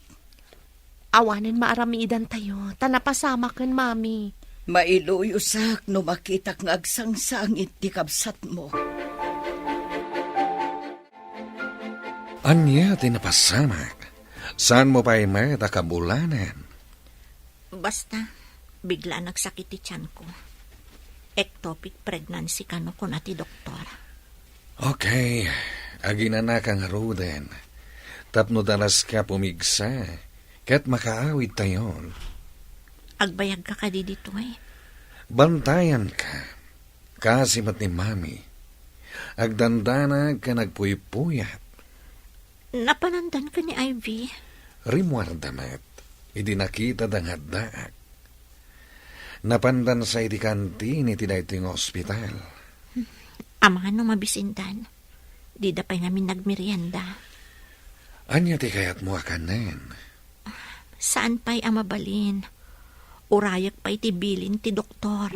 Awanen maaramidantayo, ta napasamaken, Mami. Mailuyosak no makitak nga agsangsangit ti kabsatmo. Ania ti napasamak? Saanmo pay met a kabulanen? Basta, Bigla a nagsakit ti tianko. Ectopic pregnancy kano kuna ti doktor. Okay, aginanaka ngaruden. Tapno daraska pumigsa, ket makaawidtayon. Agbayagka kadi ditoy? Bantayanka. Kasi met ni Mami. Agdandanag ken agpuypuyat. Napanandanka ni Ivy? Rimmuarda met, idi nakitada nga addaak. Napandansa iti kantin iti daytoy nga ospital. Amangan no mabisindan. Dida pay ngamin nagmerienda. Ania ti kayatmo a kanen? Saan pay a mabalin. Urayek pay ti bilin ti doktor.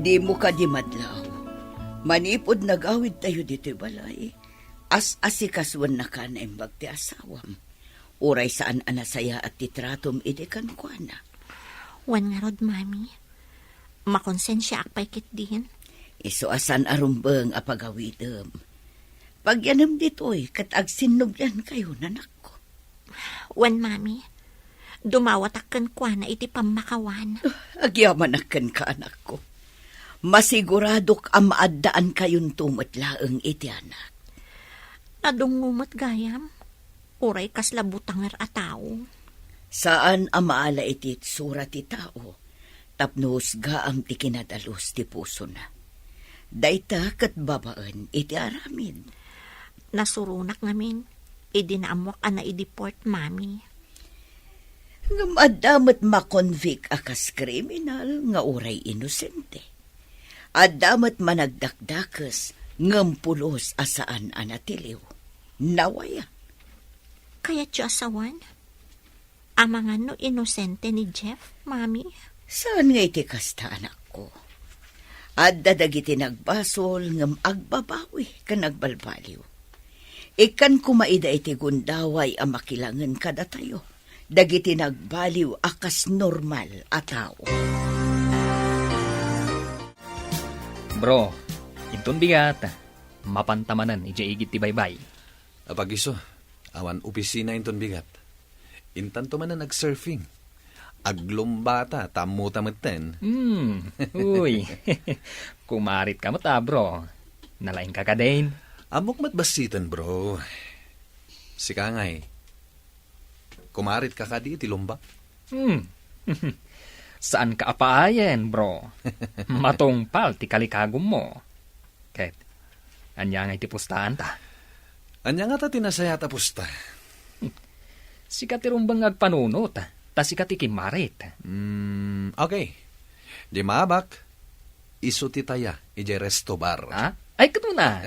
Dimo kadi madlaw. Manipud nagawidtayo ditoy balay, as-asikasuennaka a naimbag ti asawam. Uray saan a nasayaat ti tratom idi kenkuana. Wen ngarud, Mami. Makonsensiaak pay ketdin. Isu a saan a rumbeng a pagawidem. Pagyanem ditoy ket agsinnubliankayon, anakko. Wen, Mami. Dumawatak kenkuana iti pammakawan. Agyamanak kenka, anakko. Masiguradok a maaddaankayon met laeng iti anak. Nadungngo met gayam. Uray kasla butanger a tao. Saan a maala iti itsura ti tao tapno husgaam ti kinadalus ti pusona. Dayta ket babaen iti aramid. Nasuronak ngamin idi naammoak a naideport, Mami. Ngem adda met makonvict a kas kriminal nga uray inosente. Adda met managdakdakes ngem pulos a saan a natiliw. Nawaya. Kayatyo a sawen? Amangan no inosente ni Jeff, Mami? Saan nga iti kasta, anakko. Adda dagiti nagbasol ngem agbabawi ken agbalbaliw. Ikkan koma ida iti gundaway a makilangen kadatayo, dagiti nagbaliw a kas normal a tao. Bro, inton bigat, mapanta manen idiay igid ti baybay. Apagiso, awan opisina inton bigat. Intanto manen agsurfing. Aglumbata, ta ammota metten. Hmm, uy. Kumaritka met a, bro. Nalaingka kadin? Ammok met bassiten, bro. Sika ngay, kumaritka kadi iti lumba? Hmm. Saanka a paayen, bro. Matungpal ti kalikagummo. Ket, ania ngay ti pustaanta? Ania ngata ti nasayaat a pusta? Sika ti rumbeng nga agpanunot, ta sika ti kimmarit. Mm, okay. Di maabak, isu ti taya idiay resto bar. Ha? Ay, ket una.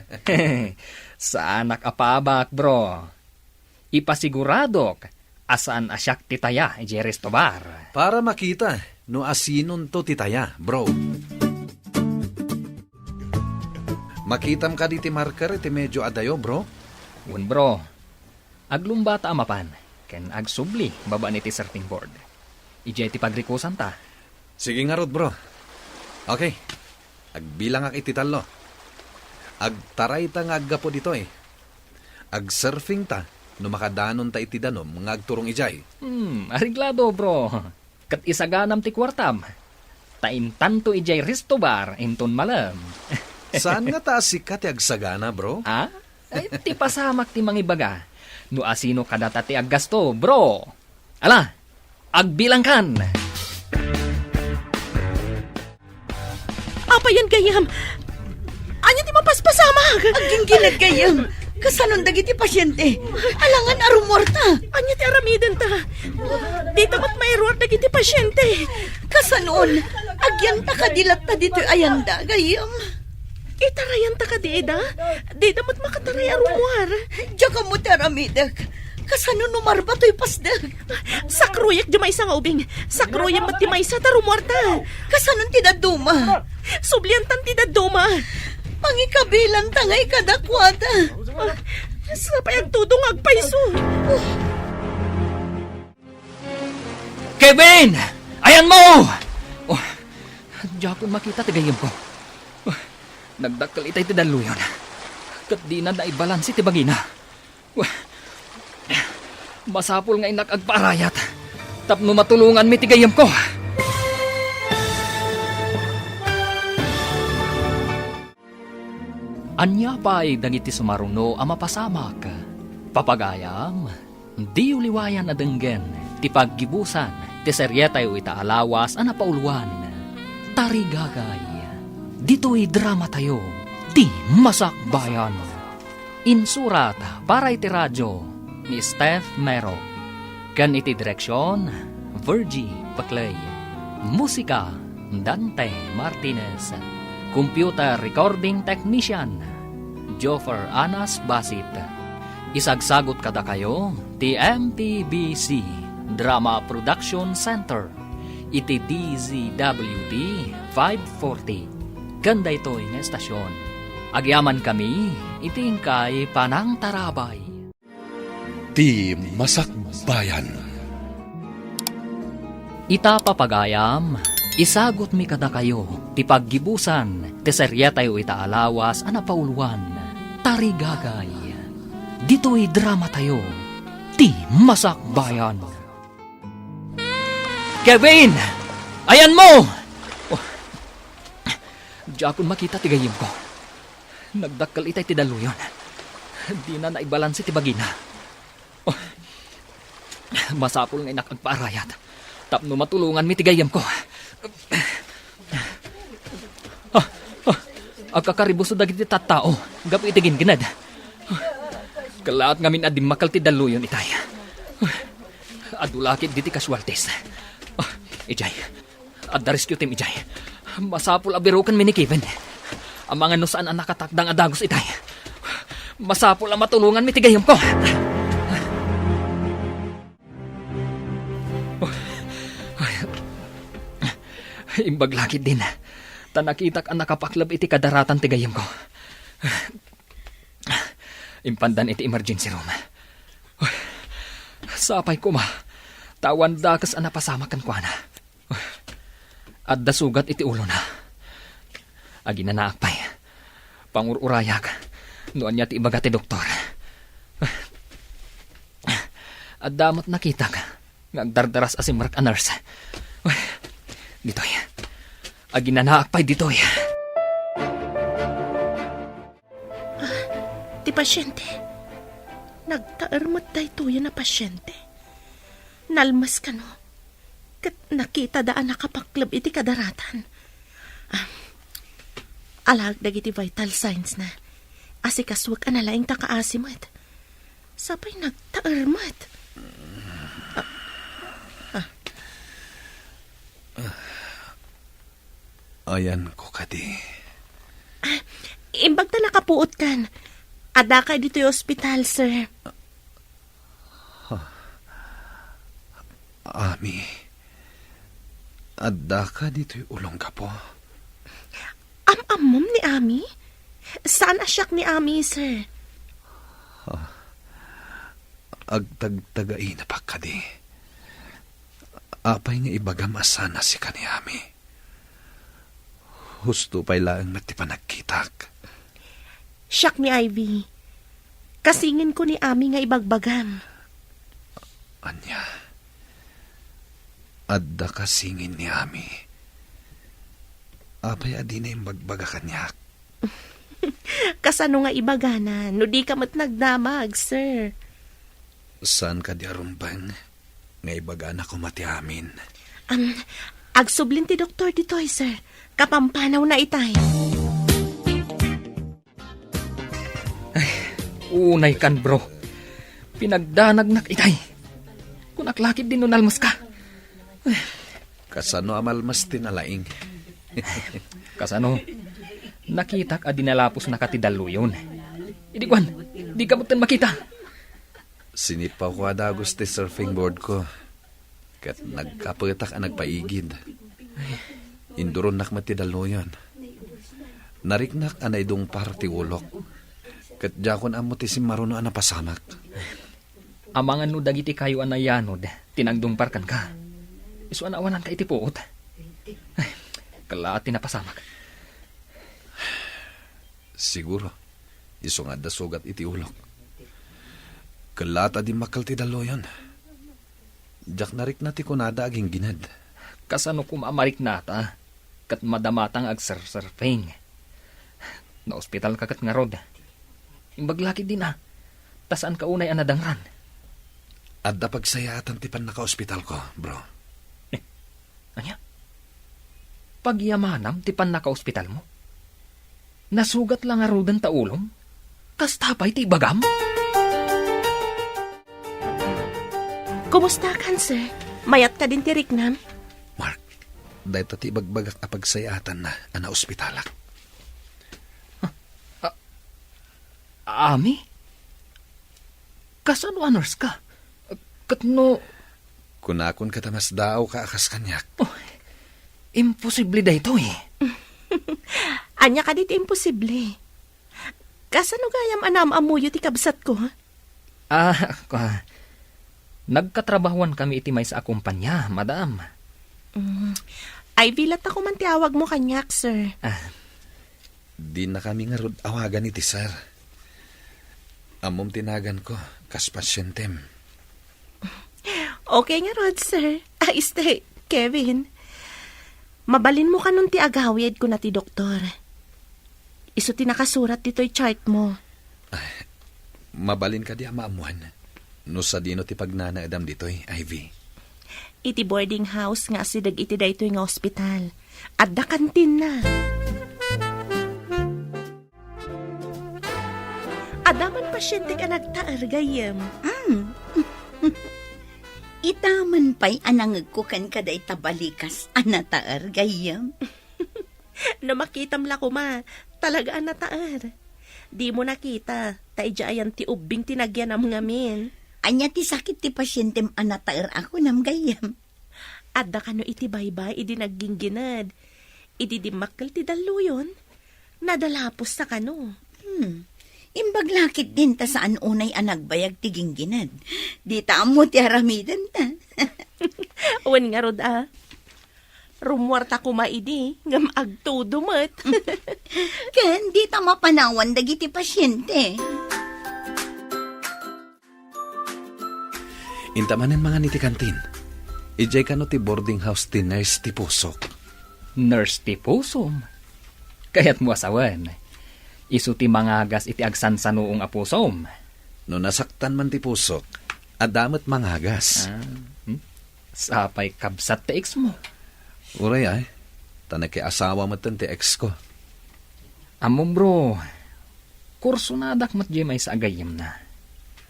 Saanak a paabak, bro. Ipasiguradok a saan a siak ti taya idiay resto bar. Para makita no asinonto ti taya, bro. Makitam kadi ti marker iti medio adayo, bro? Wen, bro. Aglumbata a mapan, ken agsubli babaen iti surfing board. Idiay ti pagrikosanta. Sige ngarud, bro. Okay. Agbilangak iti tallo. Agtarayta nga aggapu ditoy. Agsurfingta no makadanonta iti danum nga agturong idiay. Hmm, areglado, bro. Ket isaganam ti kuartam. Ta intanto idiay resto bar inton malem. Saan ngata a sika ti agsagana, bro? Ah? Ay, ti pasamak ti mangibaga. No asino kadata ti aggasto, bro? Ala, agbilangkan! Apayen, gayyem? Ania ti mapaspasamak? Agginggined, gayyem. Kasanon dagiti pasiente? Alangan a rumuarta. Ania ti aramidenta? Dita met mairuar dagiti pasiente. Kasanon? Agyanta kadi latta ditoy ayanda, gayyem? Itarayanta kadi ida? Dida met makataray a rumuar. Diak ammo ti aramidek. Kasano no marba toy pasdek? Sakroyek di maysa nga ubing. Sakroyek met di maysa ta rumuarta. Kasano ti dadduma? Subliantan ti dadduma. Pangikabilanta ngay kadakuada. Ah, sapay agtudong nga agpayso. Kevin! Ayanmo! Oh, diakon makita ti gayyemko. Oh, nagdakkel itay ti dalluyon. Ket dina naibalansi ti bagina. Oh, masapul nga innak agpaarayat. Tapno matulonganmi ti gayyemko. Ania pay dagiti sumaruno a mapasamak? Papagayam, diyo liwayan a denggen ti paggibusan ti serietayo ita a lawas a napauluan, Tarigagay. Ditoy dramatayo, Ti Masakbayan. Insurat para iti radio ni Steph Mero, ken iti direksion, Virgie Paclay. Musika, Dante Martinez. Computer recording technician, Joffer Anas Basit. Isagsagut kadakayo ti M P B C Drama Production Center iti D Z W T five forty. Ken daytoy nga estasion, agyamankami iti inkay panangtarabay. Ti Masakbayan. Ita, papagayam, isagutmi kadakayo ti paggibusan ti serietayo ita a lawas a napauluan, Tarigagay. Ditoy dramatayo, Ti Masakbayan. Kevin! Ayanmo! Oh. Diakon makita ti gayyemko. Nagdakkel itay ti dalluyon. Dina naibalanse ti bagina. Oh. Masapul nga innak agpaarayat tapno matulonganmi ti gayyemko. Ah, ah, agkakaribuso dagiti tattao gapu iti gingined. Kellaat ngamin a dimmakkel ti dalluyon itay. Adu la ketdi ti casualties. Ah, idiay, adda rescue team idiay. Masapul a birukenmi ni Kevin. Amangan no saan a nakatakdang a dagus itay. Masapul a matulonganmi ti gayyemko. Imbag la ketdin, ta nakitak a nakapakleb iti kadaratan ti gayyemko. Impandan iti emergency room. Sapay koma, ta awan dakes a napasamak kenkuana. Adda sugat iti ulona. Aginanaak pay. Pangur-urayak no ania ti ibaga ti doktor. Adda met nakitak nga agdardaras a simrek a nurse. Ditoy. Aginanaak pay ditoy. Ah, ti pasiente. Nagtaer met daytoyen a pasiente. Nalmes kano. Ket nakitada a nakapakleb iti kadaratan. Ah, alaek dagiti vital signs na. Asikasuek a nalaing ta kaasi met. Sapay nagtaer met. Ah, ah. Ayanko kadi. Ah, imbag ta nakapuotkan. Addaka ditoy ospital, sir. Ami, addaka ditoy ulong gapu? Am-ammom ni Ami? Saan a siak ni Ami, sir? Agtagtagainapak kadi. Apay nga ibagam a saan a sika ni Ami? Husto pay laeng met ti panagkitak. Siak ni Ivy. Kasinginko ni Ami nga ibagbagam. Ania? Adda kasingin ni Ami? Apay a dina imbagbaga kaniak? Kasano nga ibagana no dika met nagdamag, sir? Saan kadi a rumbeng nga ibagana koma ti amin? Am, agsublin ti doktor ditoy, sir. Kapampanawna itay. Ay, unay kan, bro. Pinagdanagnak itay. Kunak lakit din no nalmas ka. Kasano a malmas ti nalaing? Kasano? Nakitak a dinalapos na ka ti dalluyon. Idi kuan, di ka butten makita. Sinipawko a dagus ti surfing board ko, ket nagkapetak a nagpaigid. Induronnak met ti dalluyon. Nariknak a naidungpar ti ulok, ket diakon ammo ti simmaruno a napasamak. Amangan no dagiti kayo a nayanod ti nangdungpar kenka. Isu a naawananka iti puot. Ay, kellaat ti napasamak. Siguro, isu nga adda sugat iti ulok. Kellaat a dimmakkel ti dalluyon. Diak narikna ti kunada a ginggined. Kasano koma a mariknata? Ket madamata nga agserserfing. Naospitalka ket ngarud. Imbag la ketdin a, ta saanka unay a nadangran. Adda pagsayaatan ti pannakaospitalko, bro. Eh, ania? Pagyamanam ti pannakaospitalmo? Nasugat la ngaruden ta ulom? Kasta pay ti ibagam? Kumustakan, sir? Mayat kadin ti riknam? Mark, dayta ti ibagbagak a pagsayaatanna a naospitalak. Ah, Ami? Kasano a nurse ka? Ket no Kunakon ket a masdaawka a kas kaniak. Oh, imposible daytoy. Ania kadi ti imposible? Kasano gayam a naam-ammoyo ti kabsatko? Ah, ka-, nagkatrabahoan kami iti maysa a kumpanya, madam. Mm. Ivy latta koma ti awagmo kaniak, sir. Ah. Dinakami ngarud awagan iti sir. Ammom ti naganko, kas pasientem. Okay ngarud, sir. Ah, este, Kevin. Mabalinmo kanon ti agawid, kuna ti doktor. Isu ti nakasurat ditoy chartmo. Ay, mabalin kadi a maammoan no sadino ti pagnanaedam ditoy, Ivy? Iti boarding house nga asideg iti daytoy nga ospital, adda kantinna. Adda man pasientek a nagtaer, gayyem. Mm. Ita man pay a nangegko kenka dayta balikas a nataer, gayyem. No makitam la koma, talaga a nataer. Dimo nakita, ta idiay ayan ti ubbing ti nagyanam ngamin. Ania ti sakit ti pasientem a nataer a kunam, gayyem? Adda kano iti baybay idi nagginggined. Idi dimmakkel ti dalluyon, nadalapos ta kano. Hmm. Imbag la ketdin ta saan unay a nagbayag ti ginggined. Dita ammo ti aramidenta. Wen ngarud a. Rummuarta koma idi, ngem agtudo met. Ken dita mapanawan dagiti pasiente. Inta manen mangan iti kantin. Idiay kano ti boarding house ti nurse ti pusok. Nurse ti pusom? Kayatmo a sawen, isu ti mangagas iti agsansanuong a pusom. No nasaktan man ti pusok, adda met mangagas. Ah, hmm? Sapay kabsat ti ex mo. Uray ay, ta nakiasawa metten ti ex ko. Ammom, bro, kursonadak met diay maysa a gayyemna.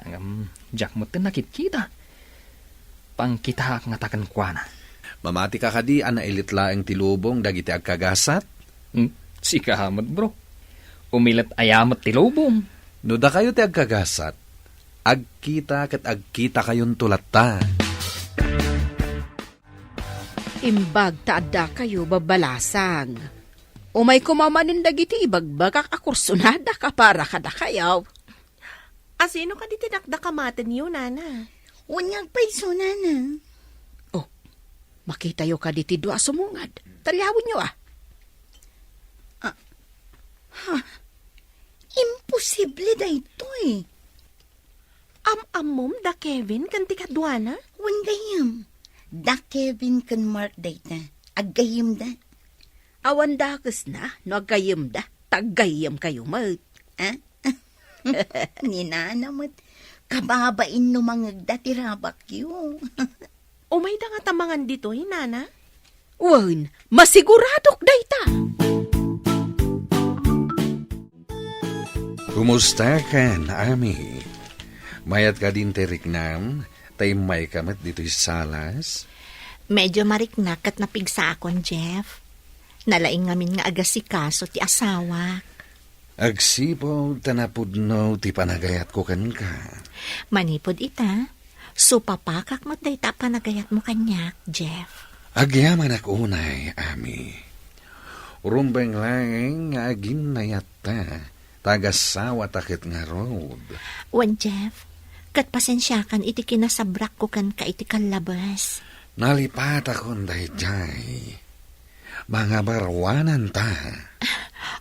Ngem, diak metten nakitkita. Pangkitaak ngata kenkuana. Mamatika kadi a nailet laeng ti lubong dagiti agkagasat? Hmm, sika met, bro. Umilet aya met ti lubong? No dakayo ti agkagasat, agkita ket agkitakayonto latta. Imbag ta addakayo babbalasang. Umay koma manen dagiti ibagbagak a kursonadak a para kadakayo. Asino kadi ti dakdakamatenyo, nana? Wen nga agpayso, nana. Oh, makitayo kadi ti dua a sumungad. Taliawenyo, a. Ah, ha? Imposible daytoy. Am-ammom da Kevin ken ti kaduana? Wen gayyem. Da Kevin ken Mark dayta. Aggayyemda. Awan dakesna no aggayyemda. Ta aggayyemkayo met. Ah? Ni nana met. Kababain no mangegda ti rabakyo. Umayda ngata mangan ditoy, nana? Wen, masiguradok dayta. Kumustakan, Ami? Mayat kadin ti riknam, ta immayka met ditoy salas? Medyo mariknak ket napigsaakon, Jeff. Nalaing ngamin nga agasikaso ti asawak. Agsipud ta napudno ti panagayatko kenka. Manipud ita, supapakak met dayta a panagayatmo kaniak, Jeff. Agyamanak unay, Ami. Rumbeng laeng nga aginnayatta, ta agasawata ket ngarud. Wen, Jeff, ket pasensiakan iti kinasabrakko kenka iti kallabes. Nalipatakon daydiay. Mangabaruananta.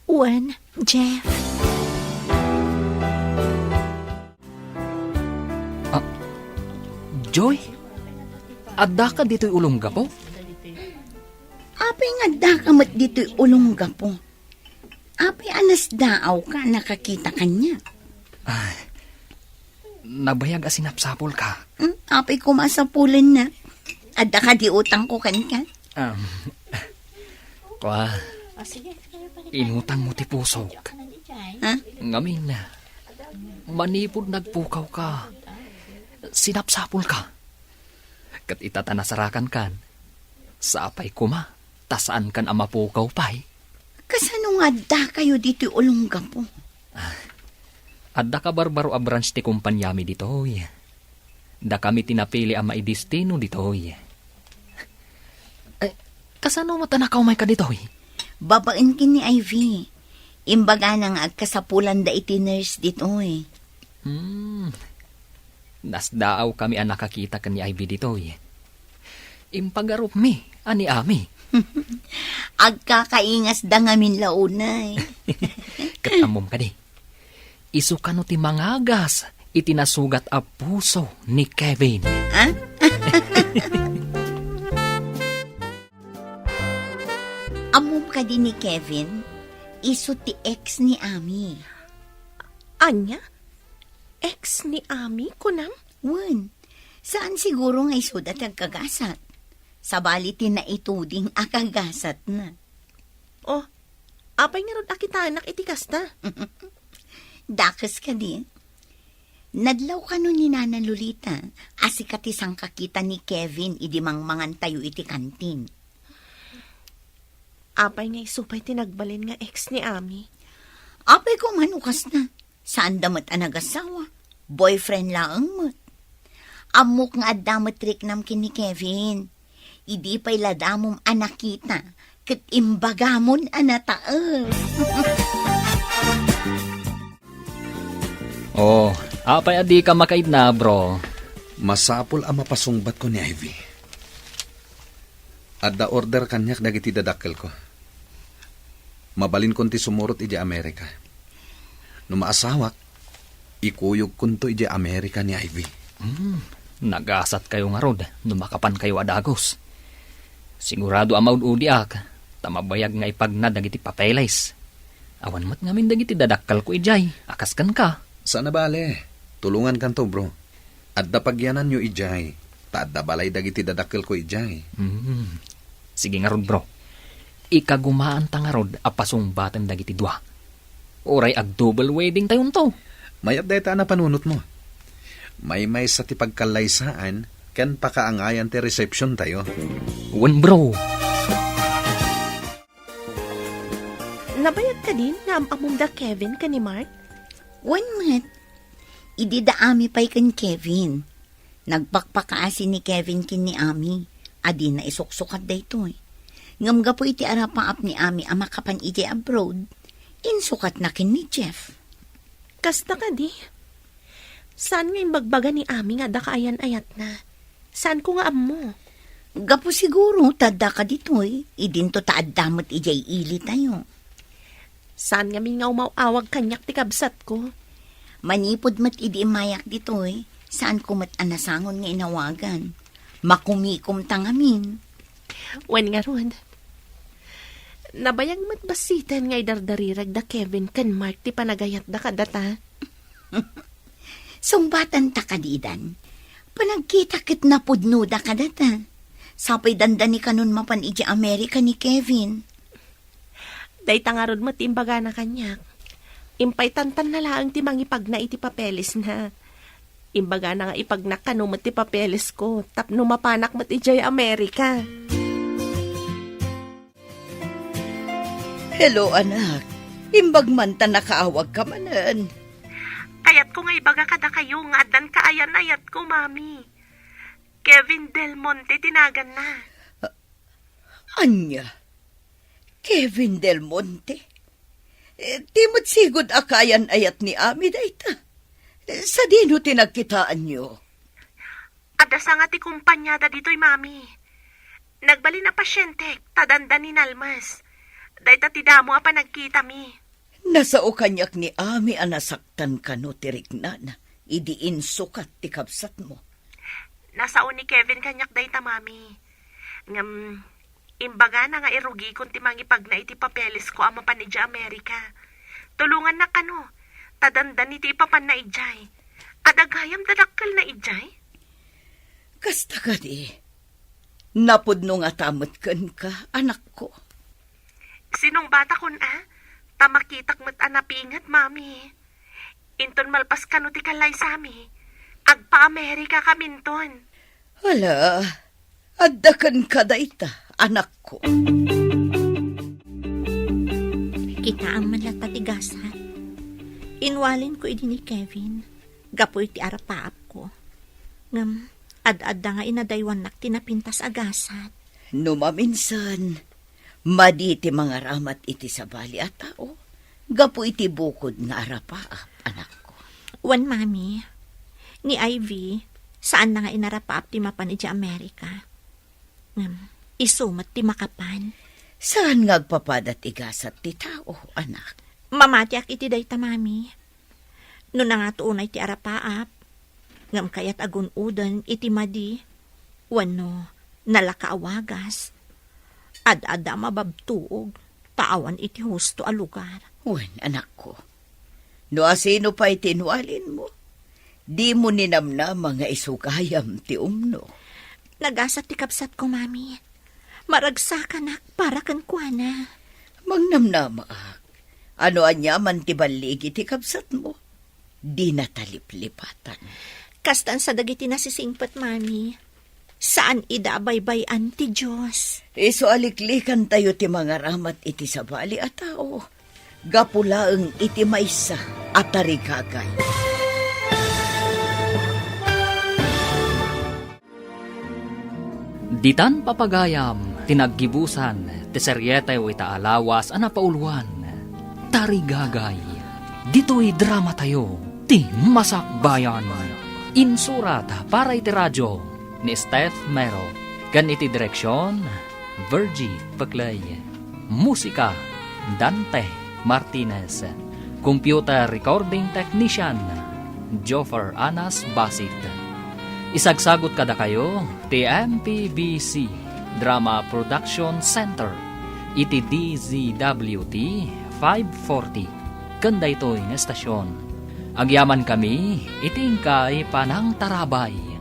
Wen, Jeff. Ah, Joy? Addaka ditoy Olongapo? Apay nga addaka met ditoy Olongapo? Apay a nasdaawka a nakakita kaniak? Ay, nabayag a sinapsapulka. Hmm, apay koma a sapulennak? Adda kadi utangko kenka? Um, kua, inutangmo ti pusok. Ha? Ngamin, manipud nagpukawka, sinapsapulka. Ket ita ta nasarakankan, sapay koma ta saankan a mapukaw pay. Kasano nga addakayo ditoy Olongapo? Ah, adda kabarbaro a branch ti kompaniami ditoy. Dakami ti napili a maidestino ditoy. Eh, kasano met a nakaumayka ditoy? Babaen ken ni Ivy. Imbagana nga agkasapulanda iti nurse ditoy. Hmm. Nasdaawkami a nakakita ken ni Ivy ditoy. Impagarupmi a ni Ami. Agkakaingasda ngamin la unay. Ket ammom kadi, isu kano ti mangagas iti nasugat a puso ni Kevin. Ha? Ammom kadi ni Kevin, isu ti ex ni Ami. Ania? Ex ni Ami, kunam? Wen, saan siguro nga isuda ti agkagasat. Sabali ti naituding a kagasatna. Oh, apay ngarud a kitaennak iti kasta? Dakes kadi. Nadlaw kano ni Nana Lolita a sika ti sangkakita ni Kevin idi mangmangantayo iti kantin. Apay nga isu pay ti nagbalin nga ex ni Ami? Apay ko man no kasta. Saanda met a nagasawa. Boyfriend laeng met. Ammok nga adda met riknam ken ni Kevin. Idi pay la damom a nakita, ket imbagamon a nataes. Oh, apay a dika makaidna, bro? Masapul a mapasungbatko ni Ivy. Adda order kaniak dagiti dadakkelko. Mabalinkon ti sumurot idiay Amerika. No maasawak, ikuyogkonto idiay Amerika ni Ivy. Hmm, nagasatkayo ngarud no makapankayo a dagus. Sigurado a maud-udiak, ta mabayag nga ipagna dagiti papeles. Awan met ngamin dagiti dadakkelko idiay, a kas kenka. Saan a bale, tulongankanto, bro. Adda pagyananyo idiay, ta adda balay dagiti dadakkelko idiay. Hmm. Sige ngarud, bro. Ikagumaanta ngarud a pasungbaten dagiti dua. Uray ag-double wedding tayonto. Mayat dayta a napanunotmo. Maymaysa ti pagkallaysaan ken pakaangayan ti resepsiontayo. Wen, bro. Nabayag kadin nga am-ammom da Kevin ken ni Mark? Wen met. Idi da Ami pay ken Kevin. Nagpakpakaasi ni Kevin ken ni Ami a dina isuksukat daytoy. Ngem gapu iti arapaap ni Ami a makapan idiay abroad, insukatna ken ni Jeff. Kasta kadi? Saan nga imbagbaga ni Ami nga adda kaayan-ayatna? Saanko nga ammo. Gapu siguro ta adda kaditoy, idinto ta adda met idiay ilitayo. Saan ngamin nga umaw-awag kaniak ti kabsatko? Manipud met idi immayak ditoy, saanko met a nasangon nga inawagan. Makumikomta ngamin. Wen ngarud, nabayag met bassiten nga idardarirag da Kevin ken Mark ti panagayatda kadata. Sungbatanta kadi, Dan. Panagkita ket napudnoda kadata. Sapay dandani kanon mapan idiay Amerika ni Kevin. Dayta ngarud met ti imbagana kaniak. Impay tantanna laeng ti mangipagna iti papelesna. Imbagana nga ipagnak kano met ti papelesko tapno mapanak met idiay Amerika. Hello, anak. Imbag man ta nakaawagka manen. Kayatko nga ibaga kadakayo nga addan kaayan-ayatko, Mami. Kevin Del Monte ti naganna. Ania? Kevin Del Monte? Eh, ti met sigud a kaayan-ayat ni Ami dayta. Eh, sadino ti nagkitaanyo? Adda sanga ti kompaniada ditoy, Mami. Nagbalin a pasientek ta dandani nalmas. Dayta ti damo a panagkitami. Nasao kaniak ni Ami a nasaktan kano ti riknana idi insukat ti kabsatmo. Nasao ni Kevin kaniak dayta, Mami. Ngem, imbagana nga irugikon ti mangipagna iti papelesko a mapan idiay Amerika. Tulongannak kano, ta dandani ti ipapanna idiay. Adda gayam dakkelna idiay? Kasta kadi, napudno ngata met kenka, anakko. Sinungbatakon a, ta makitak met a napinget, Mami. Inton malpas kano ti kalaysami, agpa-Amerikakaminton. Ala, adda kenka dayta, anakko. Kitaem man latta ti gasat. Inwalinko idi ni Kevin, gapu iti arapaapko. Ngem, ad-adda nga inadaywannak ti napintas a gasat. No maminsan, madi ti mangaramat iti sabali a tao gapu iti bukod nga arapaap, anakko. Wen, Mami, ni Ivy, saanna nga inarapaap ti mapan idiay Amerika. Ngem, isu met ti makapan. Saan nga agpapada ti gasat ti tao, anak? Mamatiak iti dayta, Mami. No nangato unay ti arapaap, ngem kayat a gun-oden iti madi, wenno nalaka a wagas, ad-adda a mababtuog ta awan iti husto a lugar. Wen, anakko, no asino pay ti inwalinmo, dimo ninamnama nga isu gayam ti umno. Nagasat ti kabsatko, Mami. Maragsakanak para kenkuana. Mangnamnamaak. Ano aniaman ti balligi ti kabsatmo? Dina ta liplipatan. Kastan sa dagiti nasisingpet, Mami. Saan ida a baybay-an ti Dios. Isu a liklikantayo ti mangaramat iti sabali a tao. Gapu laeng iti maysa a tarigagay. Ditan papagayam ti naggibusan ti serieteyo ita a lawas a napauluan, Tarigagay. Ditoy dramatayo ti Masakbayan. Insurat para iti radio ni Steph Mero ken iti direksion, Virgie Peclay. Musika, Dante Martinez. Computer recording technician, Joffer Anas Basit. Isagsagut kadakayo ti M P B C Drama Production Center iti D Z W T five forty. Ken daytoy nga estasion, agyamankami iti inkay panangtarabay.